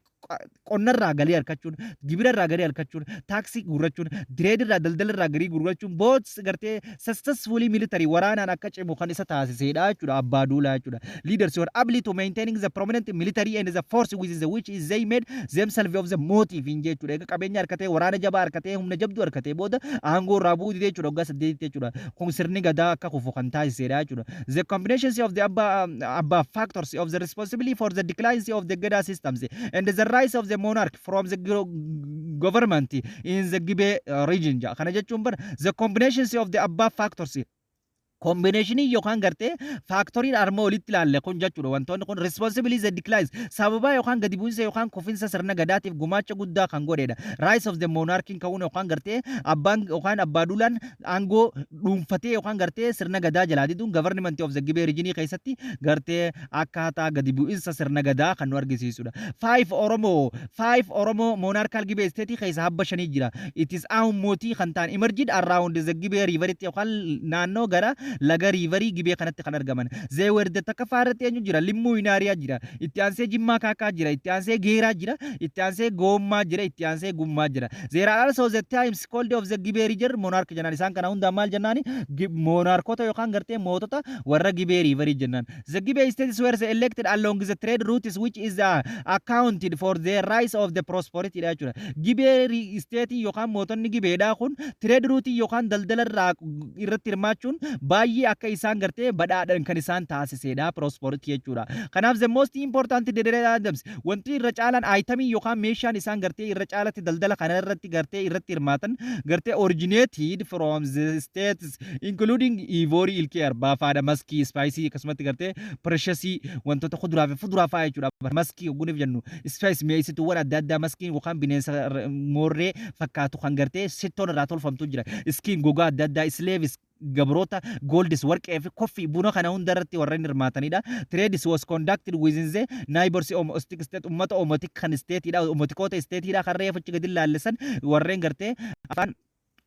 qonnarraa galii argachuun, gibira irraa galii argachuun, taaksii gurrachuun, trade irraa, daldala irraa galii gurgurachuun, both gartee successfully military, waraanaan akka cimu kan isa taasisedha jechuudha Abbaa Duulaa jechuudha. Leaders were able to maintaining the prominent military and the force with the which is they made themselves of the motive in jechuudha. Egaa qabeenya harkatee, waraana jabaa harkatee, humna jabduu harkatee booda aangoo irraa bu'uu didee jechuudha waggaa 8tti jechuudha. Kun sirni Gadaa akka kufu kan taasisedha jechuudha. The combinations of the above factors of the responsibility for the decline of the Gada systems and the rise of the monarch from the government in the Gibe region. Kana jechuun bara the combinations of the above factors, combinationii yookaan gartee factoriin arma olitti ilaalle kun jechuudha. Wantoonni kun responsibility the declines, sababa yookaan gadi bu'insa yookaan kufinsa sirna Gadaatiif gumaacha guddaa kan godhedha. Rise of the monarchy ka'uun yookaan gartee abbaan yookaan Abbaa Duulaan aangoo dhuunfatee yookaan gartee sirna Gadaa jalaa diduun government of the Gibee region keessatti gartee akkaataa gadi bu'insa sirna Gadaa kan nu argisiisudha. Five Oromoo monarchical Gibee state keessa habba shanii jira. It is own mootii kan ta'an emerged around the Gibee Riveritti yookaan naannoo gara laga riverii Gibee kanatti kan argaman. They were the takkaffaa irratti eenyu jira? Limmuu Inaariyaa jira. Itti aansee Jimmaa Kaakaa jira. Itti aansee Geeraa jira. Itti aansee Goommaa jira. Itti aansee Gummaa jira. There are also the times called of the Gibee region monarch jennaan. Isaan kana hundaa maal jennaani? Monarchota yookaan gartee mootota warra Gibee riverii jennaan. The Gibee states were elected along the trade routes, which is accounted for the rise of the prosperity dha jechuudha. Gibee state yookaan mootonni Gibeedhaa kun trade route yookaan daldala irraa irratti hirmaachuun baay'ee akka isaan gartee badhaadhan kan isaan taasisedha, prosperity jechuudha. Kanaaf the most important items, wanti irra caalaan itemii yookaan meeshaan isaan gartee irra caalatti daldala kana irratti gartee irratti hirmaatan gartee originated from the states including ivory, ilkee arbaa faadha, musk, spice, akkasumatti gartee precious, wantoota kuduraa fi fuduraa fa'aa jechuudha. Musk ogguuniif jennu spice, mi'eessituuwwan adda addaa, muskiin yookaan bineensa moorree fakkaatu kan gartee sittoon irraa tolfamtu jira. Skin, gogaa adda addaa, slaves, gabroota, golds, warqee fi coffee, buna kana hunda irratti warreen hirmaatanidha. Trades was conducted within the neighbors Omotic state, ummata Omotic kan stateidha. Omotikoota stateidha kan reefu achi gadi laallisan warreen gartee afaan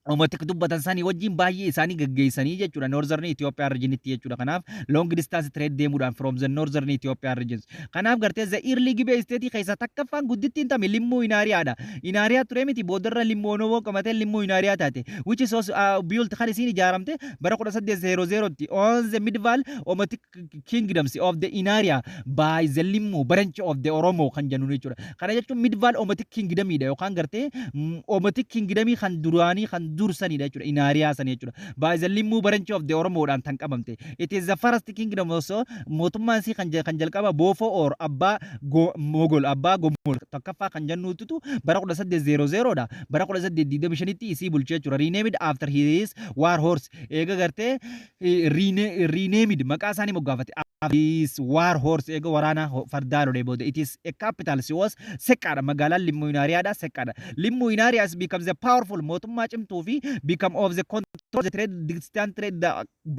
Omotic dubbatan sanii wajjin baay'ee isaanii gaggeessanii jechuudha, Northern Ethiopian regionitti jechuudha. Kanaaf long distance trade deemuudhaan from the Northern Ethiopian regions. Kanaaf gartee the early Gibee state keessaa takkaffaan guddittiin tami Limmuu Inaariyaadha. Inaariyaa ture miti, boodarra Limmuu Onomoo qabatee Limmuu Inaariyaa taate, which is also built, kan isiin ijaaramte bara 1800tti on the medieval Omotic kingdoms of the Inaariyaa by the Limmuu branch of the Oromo kan jennu jechuudha. Kana jechuun medieval Omotic kingdomidha yookaan gartee Omotic kingdomii kan duraanii kan dursanidha jechuudha. Inaariyaa sana jechuudha. By the Limmuu branch of the Oromoodhaan tan qabamte. It is the first kingdom also, mootummaan isii kan jalqaba Boofoo or Abbaa Mogol, Abbaa Gomol tokkoffaa kan jennuututu bara 1800 dha. Bara 1825tti isii bulchee jechuudha. Renamed after his war horse. Eega gartee renamed, maqaa isaanii moggaafate. His war horse, eega waraana fardaa lolee booda. It is a capital was Seqqaadha. Magaalaan Limmuu Inaariyaadha. Seqqaadha. Limmuu Inaariyaas becomes a powerful, mootummaa cimtuu fi become of the control the trade distant trade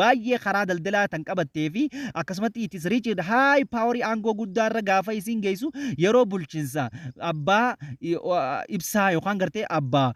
baay'ee karaa daldalaa tan qabattee fi akkasumatti it is reached high power, aangoo guddaa irra gaafa isiin geessu yeroo bulchiinsa abbaa ibsaa yookaan gartee abbaa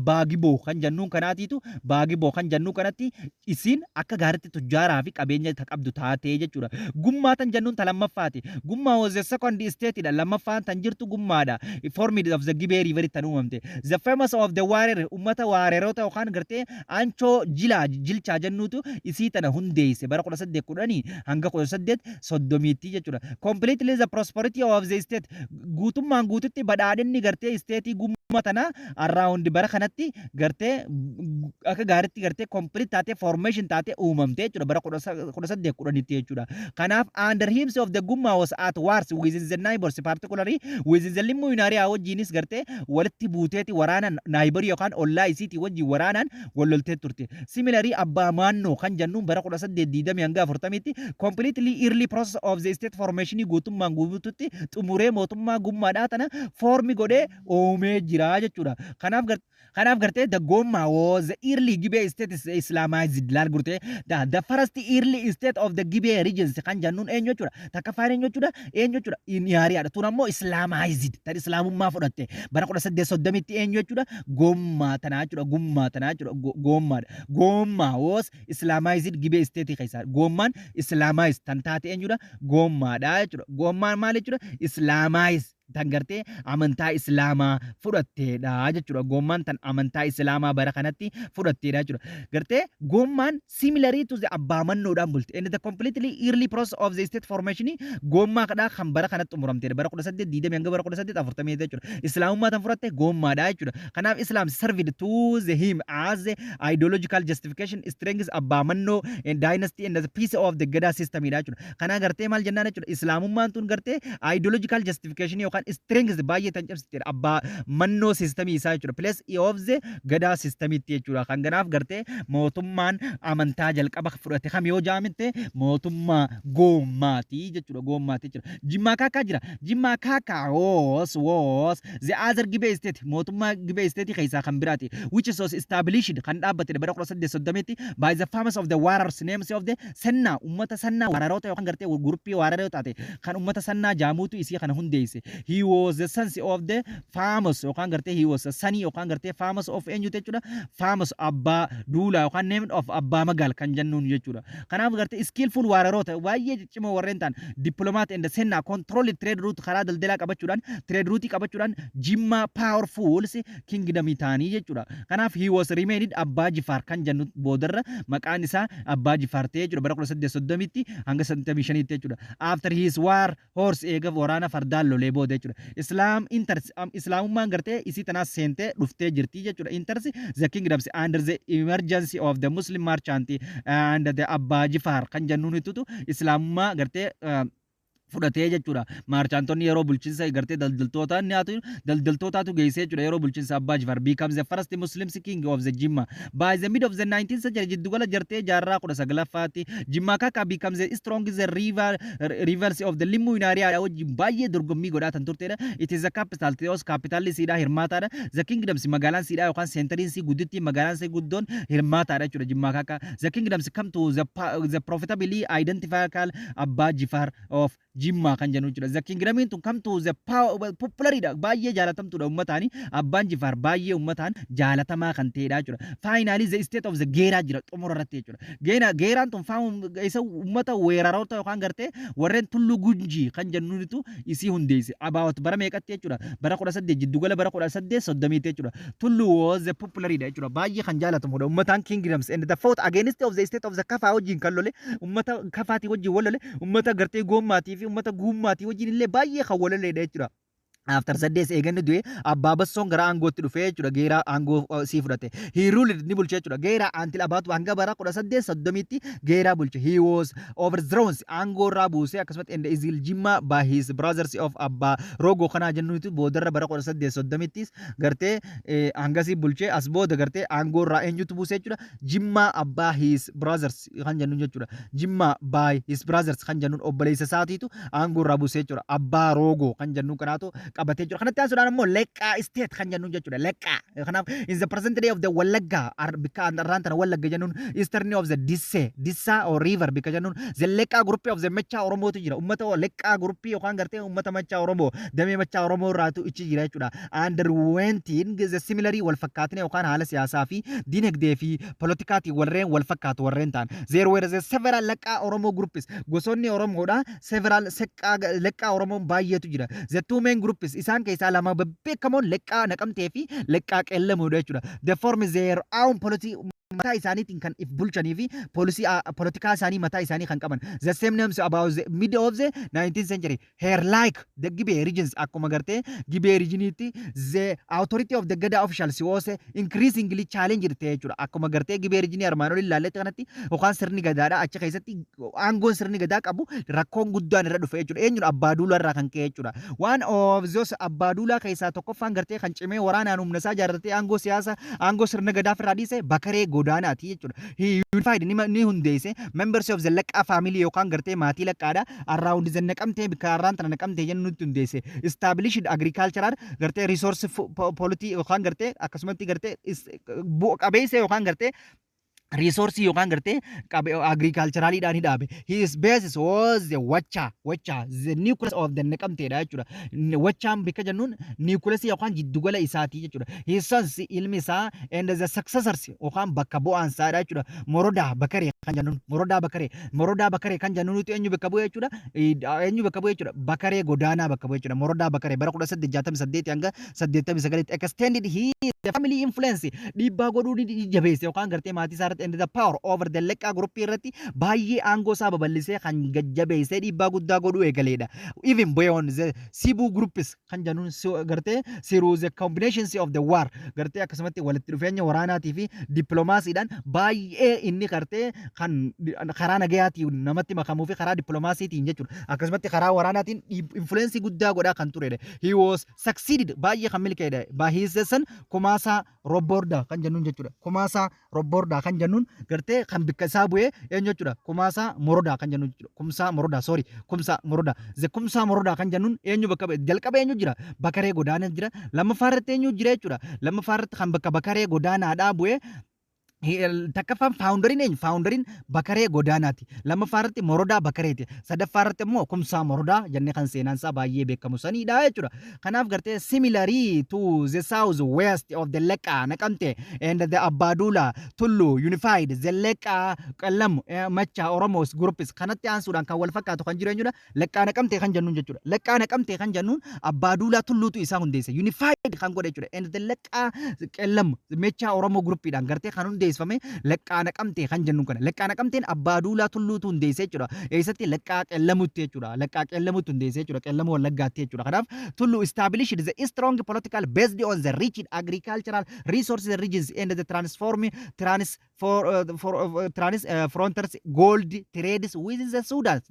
baagiboo kan jennuun kanaatiitu, baagiboo kan jennuu kanatti isiin akka gaariitti tujjaaraa fi qabeenya ta qabdu taatee jechuudha. Gummaa tan jennuun ta lammaffaati. Gummaa was the second state dha. Lammaffaan tan jirtu gummaadha. Formed of the Gibee River tan uumamte. The famous of the warrior, ummata waareerota yookaan gartee Anchoo Jilaa Jilchaa jennuutu isii tana hundeesse bara 1810 hanga 1830tti jechuudha. Completely the prosperity of the state, guutummaan guututti badhaadhinni gartee state gummaa tana around bara kanatti gartee akka gaariitti gartee complete taatee formation taatee uumamte jechuudha, bara 1810tti jechuudha. Kanaaf under him of the Gummaa was at wars within the neighbors, particularly within the Limmu Inaariyaa wajjinis gartee walitti buuteeti waraana neighbor yookaan ollaa isiitii wajjin waraanaan wal loltee turte. Similarly, Abbaa Maannoo kan jennuun bara 1820 hanga 40tti completely early process of the state formation guutummaan guututti xumuree mootummaa gummaadhaa tana form godhee uumee jira jechuudha. Kanaaf gartee the Gomma was the early Gibee state is Islamized, laal gurtee the first early state of the Gibee regions kan jennuun eenyu jechuudha. Takkaffaan eenyu jechuudha? Eenyu jechuudha? Iniyaariyaadha. Tun ammoo Islamized, tan Islaamummaa fudhatte bara 1830tti eenyu jechuudha? Gommaa tanaa jechuudha. Gummaa tanaa jechuudha. Gommaadha. Gommaa was Islamized Gibee state keessaa. Gommaan Islamized tan taate eenyudha? Gommaadha jechuudha. Gommaan maal jechuudha? Islamized tan gartee amantaa Islaamaa fudhatteedha jechuudha. Gommaan tan amantaa Islaamaa bara kanatti fudhatteedha jechuudha. Gartee gommaan similarly to the Abbaa Mannoodhaan bulte. And the completely early process of the state formation gommaa kadhaa kan bara kanatti xumuramteedha. Bara 1820 hanga bara 1840 jechuudha. Islaamummaa tan fudhatte gommaadha jechuudha. Kanaaf Islam served to the him as the ideological justification strength Abbaa Mannoo and dynasty and the peace of the Gadaa system dha jechuudha. Kanaa gartee maal jennaan jechuudha. Islaamummaan tun gartee ideological justification yookaan strength baay'ee tan cabsiteedha. Abbaa Mannoo systemii isaa jechuudha. Place of the Gadaa systemitti jechuudha. Kan kanaaf gartee mootummaan amantaa jalqaba fudhate kam yoo jaamitte mootummaa goommaati jechuudha. Goommaati jechuudha. Jimmaa Kaakaa jira. Jimmaa Kaakaa was the other Gibee state, mootummaa Gibee state keessaa kan biraati. Which was established, kan dhaabbatedha, bara 1830tti by the famous of the warriors names of the Sannaa, ummata Sannaa wararoota yookaan gartee groupii wararoo taate kan ummata Sannaa jaamuutu isii kana hundeesse. He was the sons of the famous yookaan gartee he was son yookaan gartee famous of eenyutu jechuudha? Famous Abbaa Duulaa yookaan named of Abbaa Magaal kan jennuun jechuudha. Kanaaf gartee skillful wararoota baay'ee ciccimoo warreen ta'an, diplomat and Sennaa control trade route, karaa daldalaa qabachuudhaan, trade route qabachuudhaan Jimmaa powerful kingdom ta'anii jechuudha. Kanaaf he was remained Abbaa Jifaar kan jennu, boodarra maqaan isaa Abbaa Jifaar ta'ee jechuudha, bara 1830tti hanga 35tti jechuudha. After his war horse, eega waraana fardaan lolee booda jechuudha. Islam enters, Islaamummaan gartee isii tanaas seentee dhuftee jirti jechuudha. Enters the kingdoms under the emergency of the Muslim merchant and the Abbaa Jifaar kan jennuun ittutu Islaamummaa gartee fudhatee jechuudha. Merchantonni yeroo bulchiinsa gartee daldaltoota nyaatu daldaltootaatu geessee jechuudha, yeroo bulchiinsa Abbaa Jifaar becomes the first Muslim king of the Jimma. By the mid of the 19th century, jiddugala jartee jaarraa 19ffaatti, Jimmaa Kaakaa becomes the strong the rivals of the Limmu Inaariyaa wajjin baay'ee dorgommii godhaa tan turtedha. It is the capital ta'us capitalli siidhaa hirmaataadha. The kingdoms, magaalaan siidhaa yookaan centeriin sii gudditti, magaalaan sii guddoon hirmaataadha jechuudha Jimmaa Kaakaa. The kingdoms come to the profitably identifiable Abbaa Jifaar of Jimmaa kan jennu jechuudha. The kingdomiin tun kamtu the popularidha, baay'ee jaalatamtuudha ummataani. Abbaan Jifaar baay'ee ummataan jaalatamaa kan ta'edha jechuudha. Finally, the state of the Geeraa jira xumura irratti jechuudha. Geeraan tun isa ummata weeraroota yookaan gartee warreen Tulluu Gunjii kan jennuunitu isii hundeesse. About bara meeqatti jechuudha? Bara 18, jiddugala bara 1830tti jechuudha. Tulluu was the popularidha jechuudha. Baay'ee kan jaalatamudha ummataan kingdoms and the fought against of the state of the Kafaa wajjin kan lole, ummata Kafaatii wajjin wal lole, ummata gartee Goommaatii fi ummata Guummaatii wajjin illee baay'ee kan wal loledha jechuudha. After saddeet eeganni du'e, Abbaa Bassoon gara aangootti dhufee jechuudha. Geeraa aangoo sii fudhate. He ruled, ni bulche jechuudha. Geeraa until about hanga bara 1830tti Geeraa bulche. He was overthrown, aangoo irraa buusee, akkasumas and is Jimma by his brothers of Abbaa Roogoo kanaa jennuutu boodarra bara 1830ttis gartee hangasii bulchee, as booda gartee aangoo irraa eenyutu buusee jechuudha? Jimmaa Abbaa his brothers kan jennuun jechuudha. Jimmaa by his brothers kan jennuun obboleessa isaatiitu aangoo irraa buusee jechuudha. Abbaa Roogoo kan jennuun kanaatu qabatee jira. Kanatti aansuudhaan immoo Leqqaa State kan jennuun jechuudha. Leqqaa. Kanaaf in the present day of the Wallagga, bikka arraan tana Wallagga jennuun, eastern of the Dissee, Dissaa or river bikka jennuun, the Leqqaa group of the Machaa Oromootu jira. Uummata Leqqaa group yookaan gartee uummata Machaa Oromoo, damee Machaa Oromoo irraatu ichi jira jechuudha. Underwenting the similarly wal fakkaatina yookaan haala siyaasaa fi dinagdee fi politikaatiin warreen wal fakkaatu warreen ta'an. There were the several Leqqaa Oromoo groups. Gosoonni Oromoodha. Several Leqqaa Oromoon baay'eetu jira. The two main groups, isaan keessaa lama bebbeekamoon, Leqqaa Naqamtee fi Leqqaa Qeellamuudha jechuudha. The form their own polity, mataa isaaniitiin kan if bulchanii fi poolisii politikaa isaanii mataa isaanii kan qaban. The same names about the mid of the 19th century. Here like the Gibee regions, akkuma gartee Gibee regioniitti, the authority of the Gada officials was increasingly challenged ta'e jechuudha. Akkuma gartee Gibee regionii armaan olii ilaalletti kanatti yookaan sirni gadaadha achi keessatti aangoon sirni gadaa qabu rakkoon guddaan irra dhufe jechuudha. Eenyudha? Abbaa Duulaa irraa kan ka'e jechuudha. One of those Abbaa Duulaa keessaa tokkoffaan gartee kan cimee waraanaan humna isaa ijaarratee aangoo siyaasa, aangoo sirna gadaa ofirraa dhiise Bakaree Godaanaati jechuudha. He unified, ni hundeesse members of the Laqqaa family yookaan gartee maatii Laqqaadha. Around the Naqamtee, bikka arraan tana Naqamtee jennu nutti hundeesse. Established agricultural gartee resource polity yookaan gartee akkasumatti gartee bu'a qabeessa yookaan gartee resource yookaan gartee agriculturaliidhaan ni dhaabe. His basis was the Wacha, Wacha, the nucleus of the Naqamteedha jechuudha. Wachaan bikka jennuun nucleus yookaan jiddugala isaatii jechuudha. His sons, ilmi isaa, and the successors yookaan bakka bu'aan isaadha jechuudha. Morodaa Bakaree kan jennuun, Morodaa Bakaree, Morodaa Bakaree kan jennuun eenyu bakka bu'e jechuudha? Eenyu bakka bu'e jechuudha? Bakaree Godaanaa bakka bu'e jechuudha. Morodaa Bakaree bara 1868 hanga 89tti extended his the family influence, dhiibbaa godhuu ni jabeesse yookaan gartee maatii isaa irratti and the power over the Leqqaa group irratti baay'ee aangoo isaa babal'isee kan gajjabeessee dhiibbaa guddaa godhuu eegaleedha. Even beyond the Sibu groups kan jennuun gartee through the combinations of the war gartee akkasumatti walitti dhufeenya waraanaatii fi dippiloomaasiidhaan baay'ee inni gartee kan karaa nagayaatiin namatti makamuu fi karaa dippiloomaasiitiin jechuudha. Akkasumatti karaa waraanaatiin influence guddaa godhaa kan turedha. He was succeeded, baay'ee kan milkaa'edha. By his son Kumaasaa Robboordaa kan jennuun jechuudha. Kumaasaa Robboordaa kan jennuun gartee kan bikka isaa bu'ee eenyu jechuudha? Kumaasaa Morodaa kan jennuun jechuudha. Kumsaa Morodaa, sorry, Kumsaa Morodaa. The Kumsaa Morodaa kan jennuun eenyu bakka bu'e? Jalqaba eenyu jira? Bakaree Godaanaa jira. Lammaffaa irratti eenyu jira jechuudha? Lammaffaa irratti kan bakka Bakaree Godaanaadhaa bu'ee, takkaffaan founderiin eenyu? Founderiin Bakaree Godaanaati. Lammaffaa irratti Morodaa Bakareeti. Sadaffaa irratti immoo Kumsaa Morodaa jennee kan seenaan isaa baay'ee beekamu sanidha jechuudha. Kanaaf gartee similarly to the south west of the Leqqaa Naqamte and the Abbaaduula Tullu unified the Leqqaa Qallam Macha Oromos groups, kanatti aansuudhaan kan wal fakkaatu kan jiru eenyudha? Leqqaa Naqamte kan jennuun jechuudha. Leqqaa Naqamte kan jennuun Abbaaduulaa Tulluutu isaa hundeesse. Unified kan godhe jechuudha. And the Leqqaa Qellam Mecha Oromoo groupiidhaan gartee kan hundeeffame Leqqaa Naqamte kan jennuun kana. Leqqaa Naqamteen Abbaaduulaa Tulluutu hundeesse jechuudha. Eessatti? Leqqaa Qellamutti jechuudha. Leqqaa Qellamutti hundeesse jechuudha. Qellamuu Wallaggaatti jechuudha. Kanaaf Tullu established the strong political based on the rich agricultural resources regions and the transform trans for trans frontiers gold trades within the Sudan.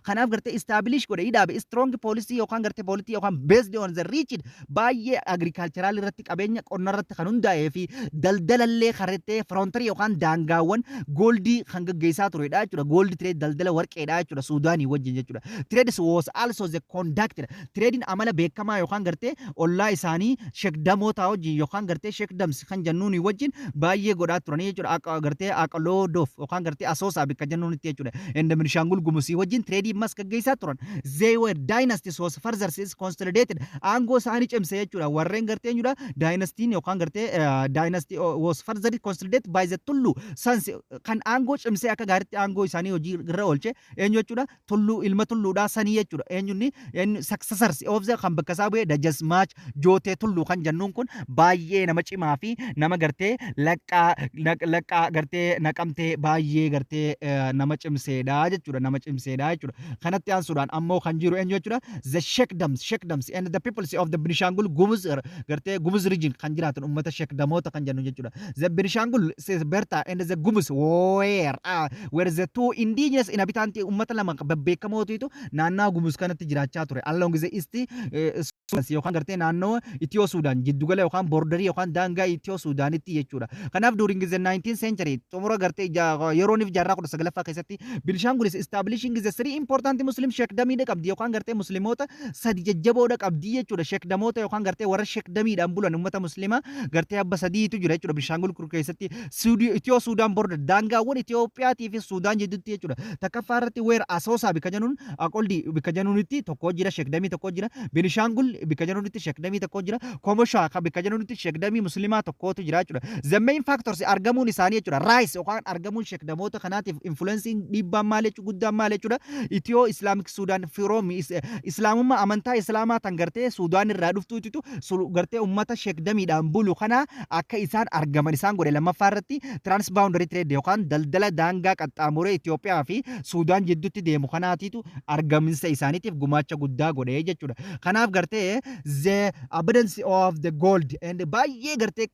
Kanaaf gartee establish godhe, hidhaabe strong policy yookaan gartee policy yookaan based on the rich, baay'ee agricultural irratti, qabeenya qonna irratti kan hundaa'ee fi daldalallee karettee frontier yookaan daangaawwan goldii kan gaggeessaa turedha jechuudha. Gold trade, daldala warqeedha jechuudha, Suudaanii wajjin jechuudha. Trades was also the conducted. Trading amala beekamaa yookaan gartee ollaa isaanii sheekdamoota wajjin yookaan gartee sheikdoms kan jennuun wajjin baay'ee godhaa turanii jechuudha. Akka Gartee Aqloodof yookaan gartee Asoosaa bikka jennuunitti jechuudha. And Benishangul Gumuzii wajjin trade mas gaggeessaa turan. They were dynasties was further is consolidated. Aangoo isaanii cimse jechuudha. Warreen gartee eenyudha? Dynastiin yookaan gartee dynasty was further consolidated by the Tullu sons, kan aangoo cimsee akka gaariitti aangoo isaanii hojii irra oolche eenyu jechuudha? Tulluu, ilma Tulluudhaa sanii jechuudha. Eenyunni eenyu? Successors of the kan bakka isaa bu'ee Dajjazmaach Jootee Tulluu kan jennuun kun baay'ee nama cimaa fi nama gartee laqqaa laqqaa gartee Naqamtee baay'ee gartee nama cimseedha jechuudha, nama cimseedha jechuudha. Kanatti aansuudhaan ammoo kan jiru eenyu jechuudha? The Sheikdoms and the peoples of the Benishangul Gumuz, gartee Gumuz region kan jiraatan ummata Sheikdomoota kan jennu jechuudha. The Benishangul Berta and the Gumuz were the two indigenous inhabitant, ummata lama babbeekamootiitu naannaa Gumuz kanatti jiraachaa ture. Along the east yookaan gartee naannoo Itiyoo Suudaan jiddugala yookaan borderii yookaan daangaa Itiyoo Suudaanitti jechuudha. Kanaaf during the 19th century, xumura gartee yerooniif jaarraa 19ffaa keessatti, Benishangul is establishing the three important Muslim sheikdomiidha qabdi yookaan gartee Musliimoota sadi jajjaboodha qabdi jechuudha. Sheikdomoota yookaan gartee warra sheikdomiidhaan bulan ummata Muslimaa gartee abba sadiitu jira jechuudha. Benishangul keessatti Itiyoo Suudaan border, daangaawwan Itiyoophiyaatii fi Suudaan jidduutti jechuudha. Takkaffaa irratti weer Asoosaa bikka jennuun, Aqoldi bikka jennuunitti tokko jira, sheikdomii tokko jira. Benishangul bikka jennuunitti sheikdomii tokko jira. Komoshaa kan bikka jennuunitti sheikdomii Muslimaa tokkotu jira jechuudha. The main factors argamuun isaanii jechuudha. Rise yookaan argamuun sheikdomoota kanaatiif influencing dhiibbaan maal jechuu guddaan maal jechuudha? Itiyoo Islamic Suudaan from Islaamummaa, amantaa Islaamaa tan gartee Suudaan irraa dhuftuutu gartee ummata sheikdomiidhaan bulu kana akka isaan argaman isaan godhe. Lammaffaa irratti transboundary trade yookaan daldala daangaa qaxxaamuree Itoophiyaa fi Suudaan jidduutti deemu kanaatiitu argaminsa isaaniitiif gumaacha guddaa godhe jechuudha. Kanaaf gartee the abundance of the gold and baay'ee gartee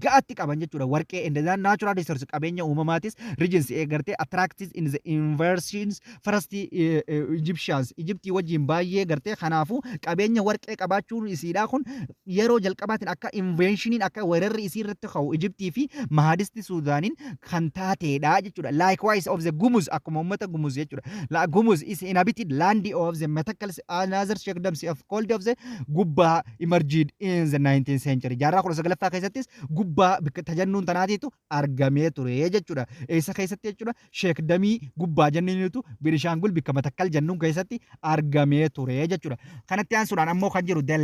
ga'atti qaban jechuudha. Warqee and the natural resource, qabeenya uumamaatis, regions gartee attracted in the inversions first Egyptians, Egyptii wajjin baay'ee gartee. Kanaafuu qabeenya warqee qabaachuun isiidhaa kun yeroo jalqabaatiin akka invasioniin, akka weerarri isii irratti ka'u Egyptii fi Mahadisti Suudaaniin kan taateedha jechuudha. Likewise of the Gumuz, akkuma uummata Gumuz jechuudha. La Gumuz is inhabited land of the Metakkal, another sheikdoms of called of the Gubbaa, emerged in the 19th century. Jaarraa 19ffaa keessattis Gubbaa bikka tajannuun tanaatiitu argamee ture jechuudha. Eessa keessatti jechuudha? Sheikdomii Gubbaa jennuutu Binishaangul bikka Matakkal jennuun keessatti argamee ture jechuudha. Kanatti aansuudhaan ammoo kan jiru the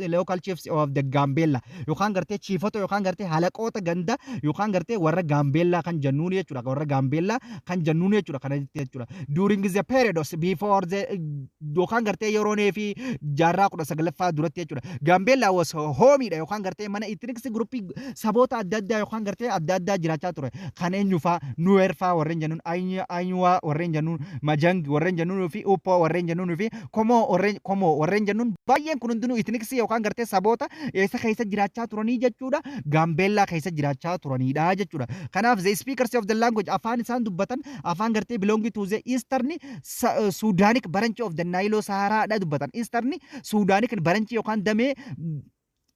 local chiefs of the Gambella yookaan gartee chiefota yookaan gartee halaqoota ganda yookaan gartee warra Gaambeellaa kan jennuun jechuudha. Warra Gaambeellaa kan jennuun jechuudha. Kana jechuudha. During the period of before the yookaan gartee yeroonee fi jaarraa 19ffaa duratti jechuudha. Gaambeellaa was homeiidha yookaan gartee mana ethnics groupii saboota adda addaa yookaan gartee adda addaa jiraachaa ture. Kan eenyufaa? Nuweer faa warreen jennuun, Anyuwaa warreen jennuun, Majang warreen jennuun fi Uppoo warreen jennuun fi Komoo warreen jennuun baay'een kun hundinuu ethnicsii yookaan gartee saboota eessa keessa jiraachaa turanii jechuudha? Gaambeellaa keessa jiraachaa turanidha jechuudha. Kanaaf the speakers of the language, afaan isaan dubbatan afaan gartee belong to the Eastern Sudanic branch of the Nilo Sahara dubbatan. Eastern Sudanic branch yookaan damee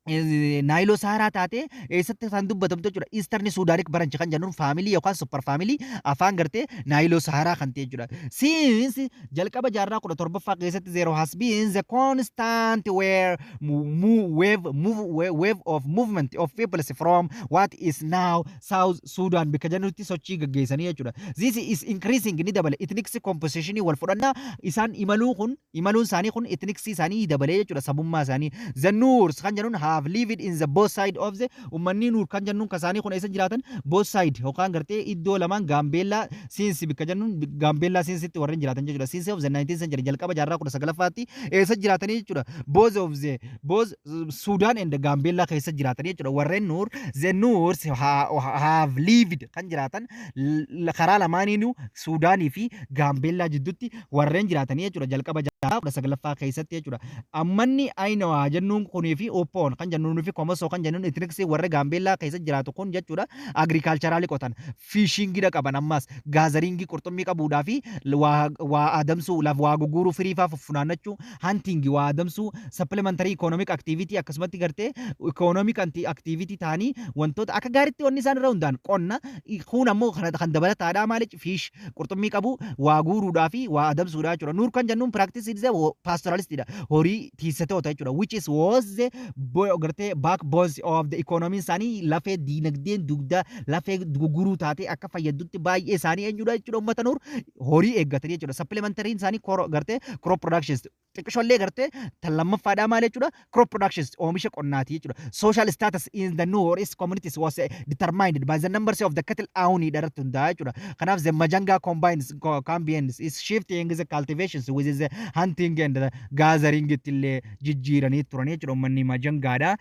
Naayiloo Saaraa taatee eessatti kan dubbatamtu jechuudha? Eastern Sudanic branch kan jennuun family yookaan super family afaan gartee Naayiloo Saaraa kan ta'e jechuudha. Since jalqaba jaarraa 17ffaa keessatti there has been the constant where wave move wave of movement of people from what is now South Sudan bikka jennutti sochii gaggeessanii jechuudha. This is increasing, ni dabale, ethnic composition wal fudhannaa isaan imaluu kun, imaluun isaanii kun ethnics isaanii dabalee jechuudha, sabummaa isaanii. The Nuers kan jennuun have lived in the both side of the, ummanni Nuur kan jennuun kasaanii kun eessa jiraatan? Both side yookaan gartee iddoo lamaan Gaambeellaa since bikka jennuun Gaambeellaa sinceitti warreen jiraatan jechuudha. Since of the 19th century, jalqaba jaarraa 19ffaatti eessa jiraatanii jechuudha? Both of the both Sudan and Gaambeellaa keessa jiraatanii jechuudha. Warreen Nuur, the Nuers have lived kan jiraatan karaa lamaaniinuu Suudaanii fi Gaambeellaa jidduutti warreen jiraatanii jechuudha, jalqaba jaarraa 19ffaa keessatti jechuudha. Ammanni Ayinawaa jennuun kunii fi Uppoon kan jennuun fi Komosoo kan jennuun ethnicsii warra Gaambeellaa keessa jiraatu kun jechuudha, agriculturalii qotan, fishingidha qaban, ammas gatheringii qurxummii qabuudhaa fi waa adamsuu, laf waa guguuruu, firii faa funaannachuu, hunting waa adamsuu, supplementary economic activity, akkasumatti gartee economic activity ta'anii wantoota akka gaariitti wanni isaan irra hundaan qonna kun ammoo kan dabalataadhaa maali? Fish, qurxummii qabu, waa guuruudhaa fi waa adamsuudhaa jechuudha. Nuur kan jennuun practice the pastoralistidha. Horii tiisatoota jechuudha. Which is was the gartee backbones of the economy isaanii, lafee diinagdeen dugda lafee guguruu taatee akka fayyaddutti baay'ee isaanii eenyudha jechuudha? Uummata Nuur horii eeggatanii jechuudha. Supplementaryiin isaanii gartee crop productions xiqqishollee gartee tan lammaffaadhaa maal jechuudha? Crop productions, oomisha qonnaati jechuudha. Social status in the Nuer communities was determined by the numbers of the cattle owned irratti hundaa'a jechuudha. Kanaaf the Majanga combines combines is shifting the cultivations with the hunting and the gathering illee jijjiiranii turan jechuudha. Uummanni Majangaadha.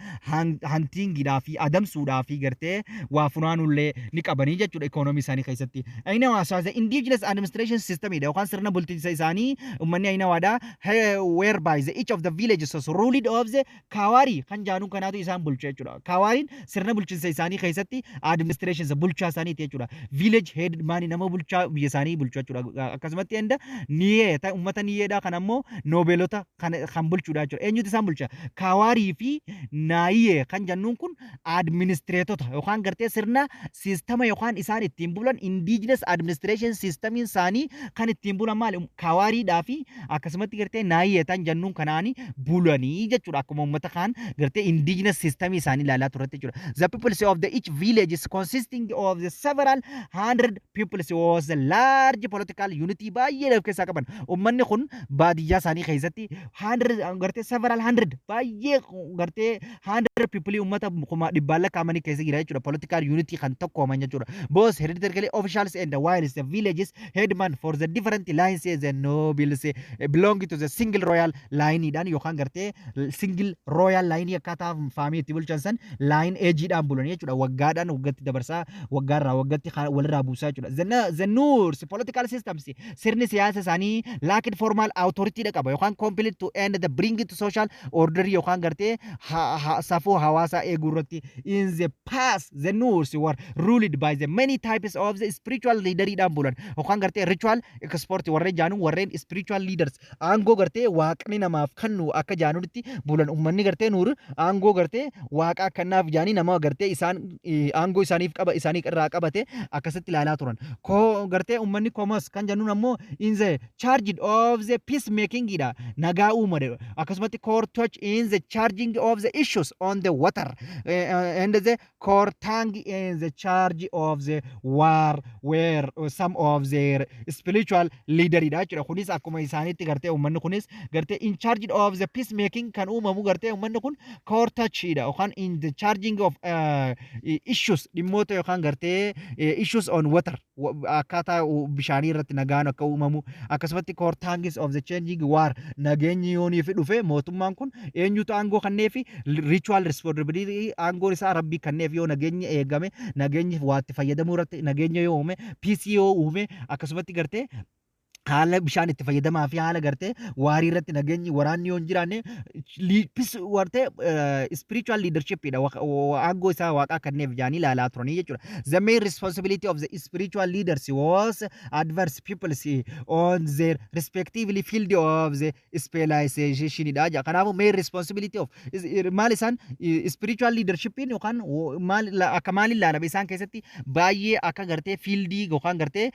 Huntingidhaa fi adamsuudhaa fi gartee waa funaanullee ni qabanii jechuudha economy isaanii keessatti. Ayinawaa so the indigenous administration system dha yookaan sirna bulchiinsa isaanii uummanni Ayinawaadha, whereby the each of the villages was ruled of the Kawari kan jaanuun kanaatu isaan bulcha jechuudha. Kawaariin sirna bulchiinsa isaanii keessatti administration bulchaa isaaniiti jechuudha. Village head maani nama bulchaa biyya isaanii bulchu jechuudha. Akkasumatti enda niyee uummata niyeedha kan ammoo nobleota kan bulchuudha jechuudha. Eenyutu isaan bulcha? Kawaarii fi naayiyee kan jennuun kun administratorota yookaan gartee sirna systema yookaan isaan ittiin bulan indigenous administration systemiin isaanii kan ittiin bulan maali? Kawaariidhaa fi akkasumatti gartee naayiyee tan jennuun kanaani bulanii jechuudha. Akkuma uummata kaan gartee indigenous systemii isaanii ilaalaa turretti jechuudha. The peoples of the each village is consisting of the several hundred peoples was a large political unity baay'ee of keessaa qaban. Uummanni kun baadiyyaa isaanii keessatti hundred gartee several hundred baay'ee gartee hundred people uummata kuma dhibbaan lakkaa'amanii keessa jira jechuudha. Political unity kan tokkooman jechuudha. Both hereditary officials and the while the villages headman for the different lines and nobles belong to the single royal line dhaan yookaan gartee single royal line akkaataa faamii itti bulchan san line ageedhaan bulan jechuudha. Waggaadhaan waggatti dabarsaa, waggaarraa waggatti walirraa buusaa jechuudha. The Nuers political systems, sirni siyaasa isaanii lacked formal authority dha qaba yookaan complete to end the bring to social order yookaan gartee safuu hawaasaa eeguu irratti. In the past, the Nuers were ruled by the many types of the spiritual leaderidhaan bulan yookaan gartee ritual expert warreen jaanuun warreen spiritual leaders aangoo gartee waaqni namaaf kennu akka jaanutti bulan. Ummanni gartee Nuur aangoo gartee waaqa akkannaaf jaanii nama gartee isaan aangoo isaaniif qaba isaanii irraa qabate akkasitti ilaalaa turan. Ko gartee ummanni Komos kan jennuun ammoo in the charge of the peace making dha, nagaa uumade. Akkasumatti Core touch in the charging of the issues on the water and the Core tang in the charge of the war were some of their spiritual leader dha jechuudha. Kunis akkuma isaaniitti gartee uummanni kunis gartee in charge of the peace making kan uumamu gartee uummanni kun core touch dha yookaan in the charging of issues dhimmoota yookaan gartee issues on water akkaataa bishaanii irratti nagaan akka uumamu. Akkasumatti core tangis of the changing war nageenyi yoonii fi dhufe mootummaan kun eenyutu aangoo kanneefi ritual responsibility aangoon isaa rabbii kanneef yoo nageenyi eegame, nageenyi waatti fayyadamuu irratti nageenya yoo uume, peace yoo uume, akkasumatti gartee haala bishaan itti fayyadamaa fi haala gartee waarii irratti nageenyi waraanni yoo hin jiraanne gartee spiritual leadership dha aangoo isaa waaqaa kanneef jaanii ilaalaa turanii jechuudha. The main responsibility of the spiritual leaders was adverse peoples on their respectively field of the specialization dha. Kanaafuu main responsibility of maal isaan spiritual leadership yookaan maal akka maaliin ilaalame isaan keessatti baay'ee akka gartee fieldii yookaan gartee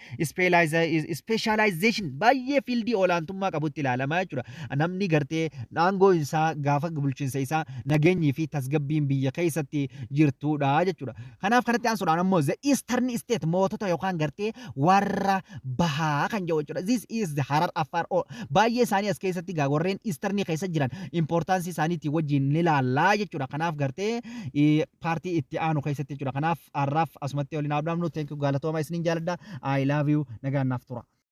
specialization baay'ee fieldii olaantummaa qabutti ilaalamaa jechuudha. Namni gartee aangoo isaa gaafa bulchiinsa isaa nageenyii fi tasgabbiin biyya keessatti jirtudha jechuudha. Kanaaf kanatti aansuudhaan ammoo the Eastern State mootota yookaan gartee warra bahaa kan jedhu jechuudha. This is the Harar, Afar baay'ee isaanii as keessatti gaa warreen Eastern keessa jiran importanceii isaaniitii wajjin ni ilaallaa jechuudha. Kanaaf gartee partii itti aanu keessatti jechuudha. Kanaaf har'aaf asumatti waliin dhaabnu. Thank you, galatooma, isiniin jaaladha. I love you, nagaan naaf tura.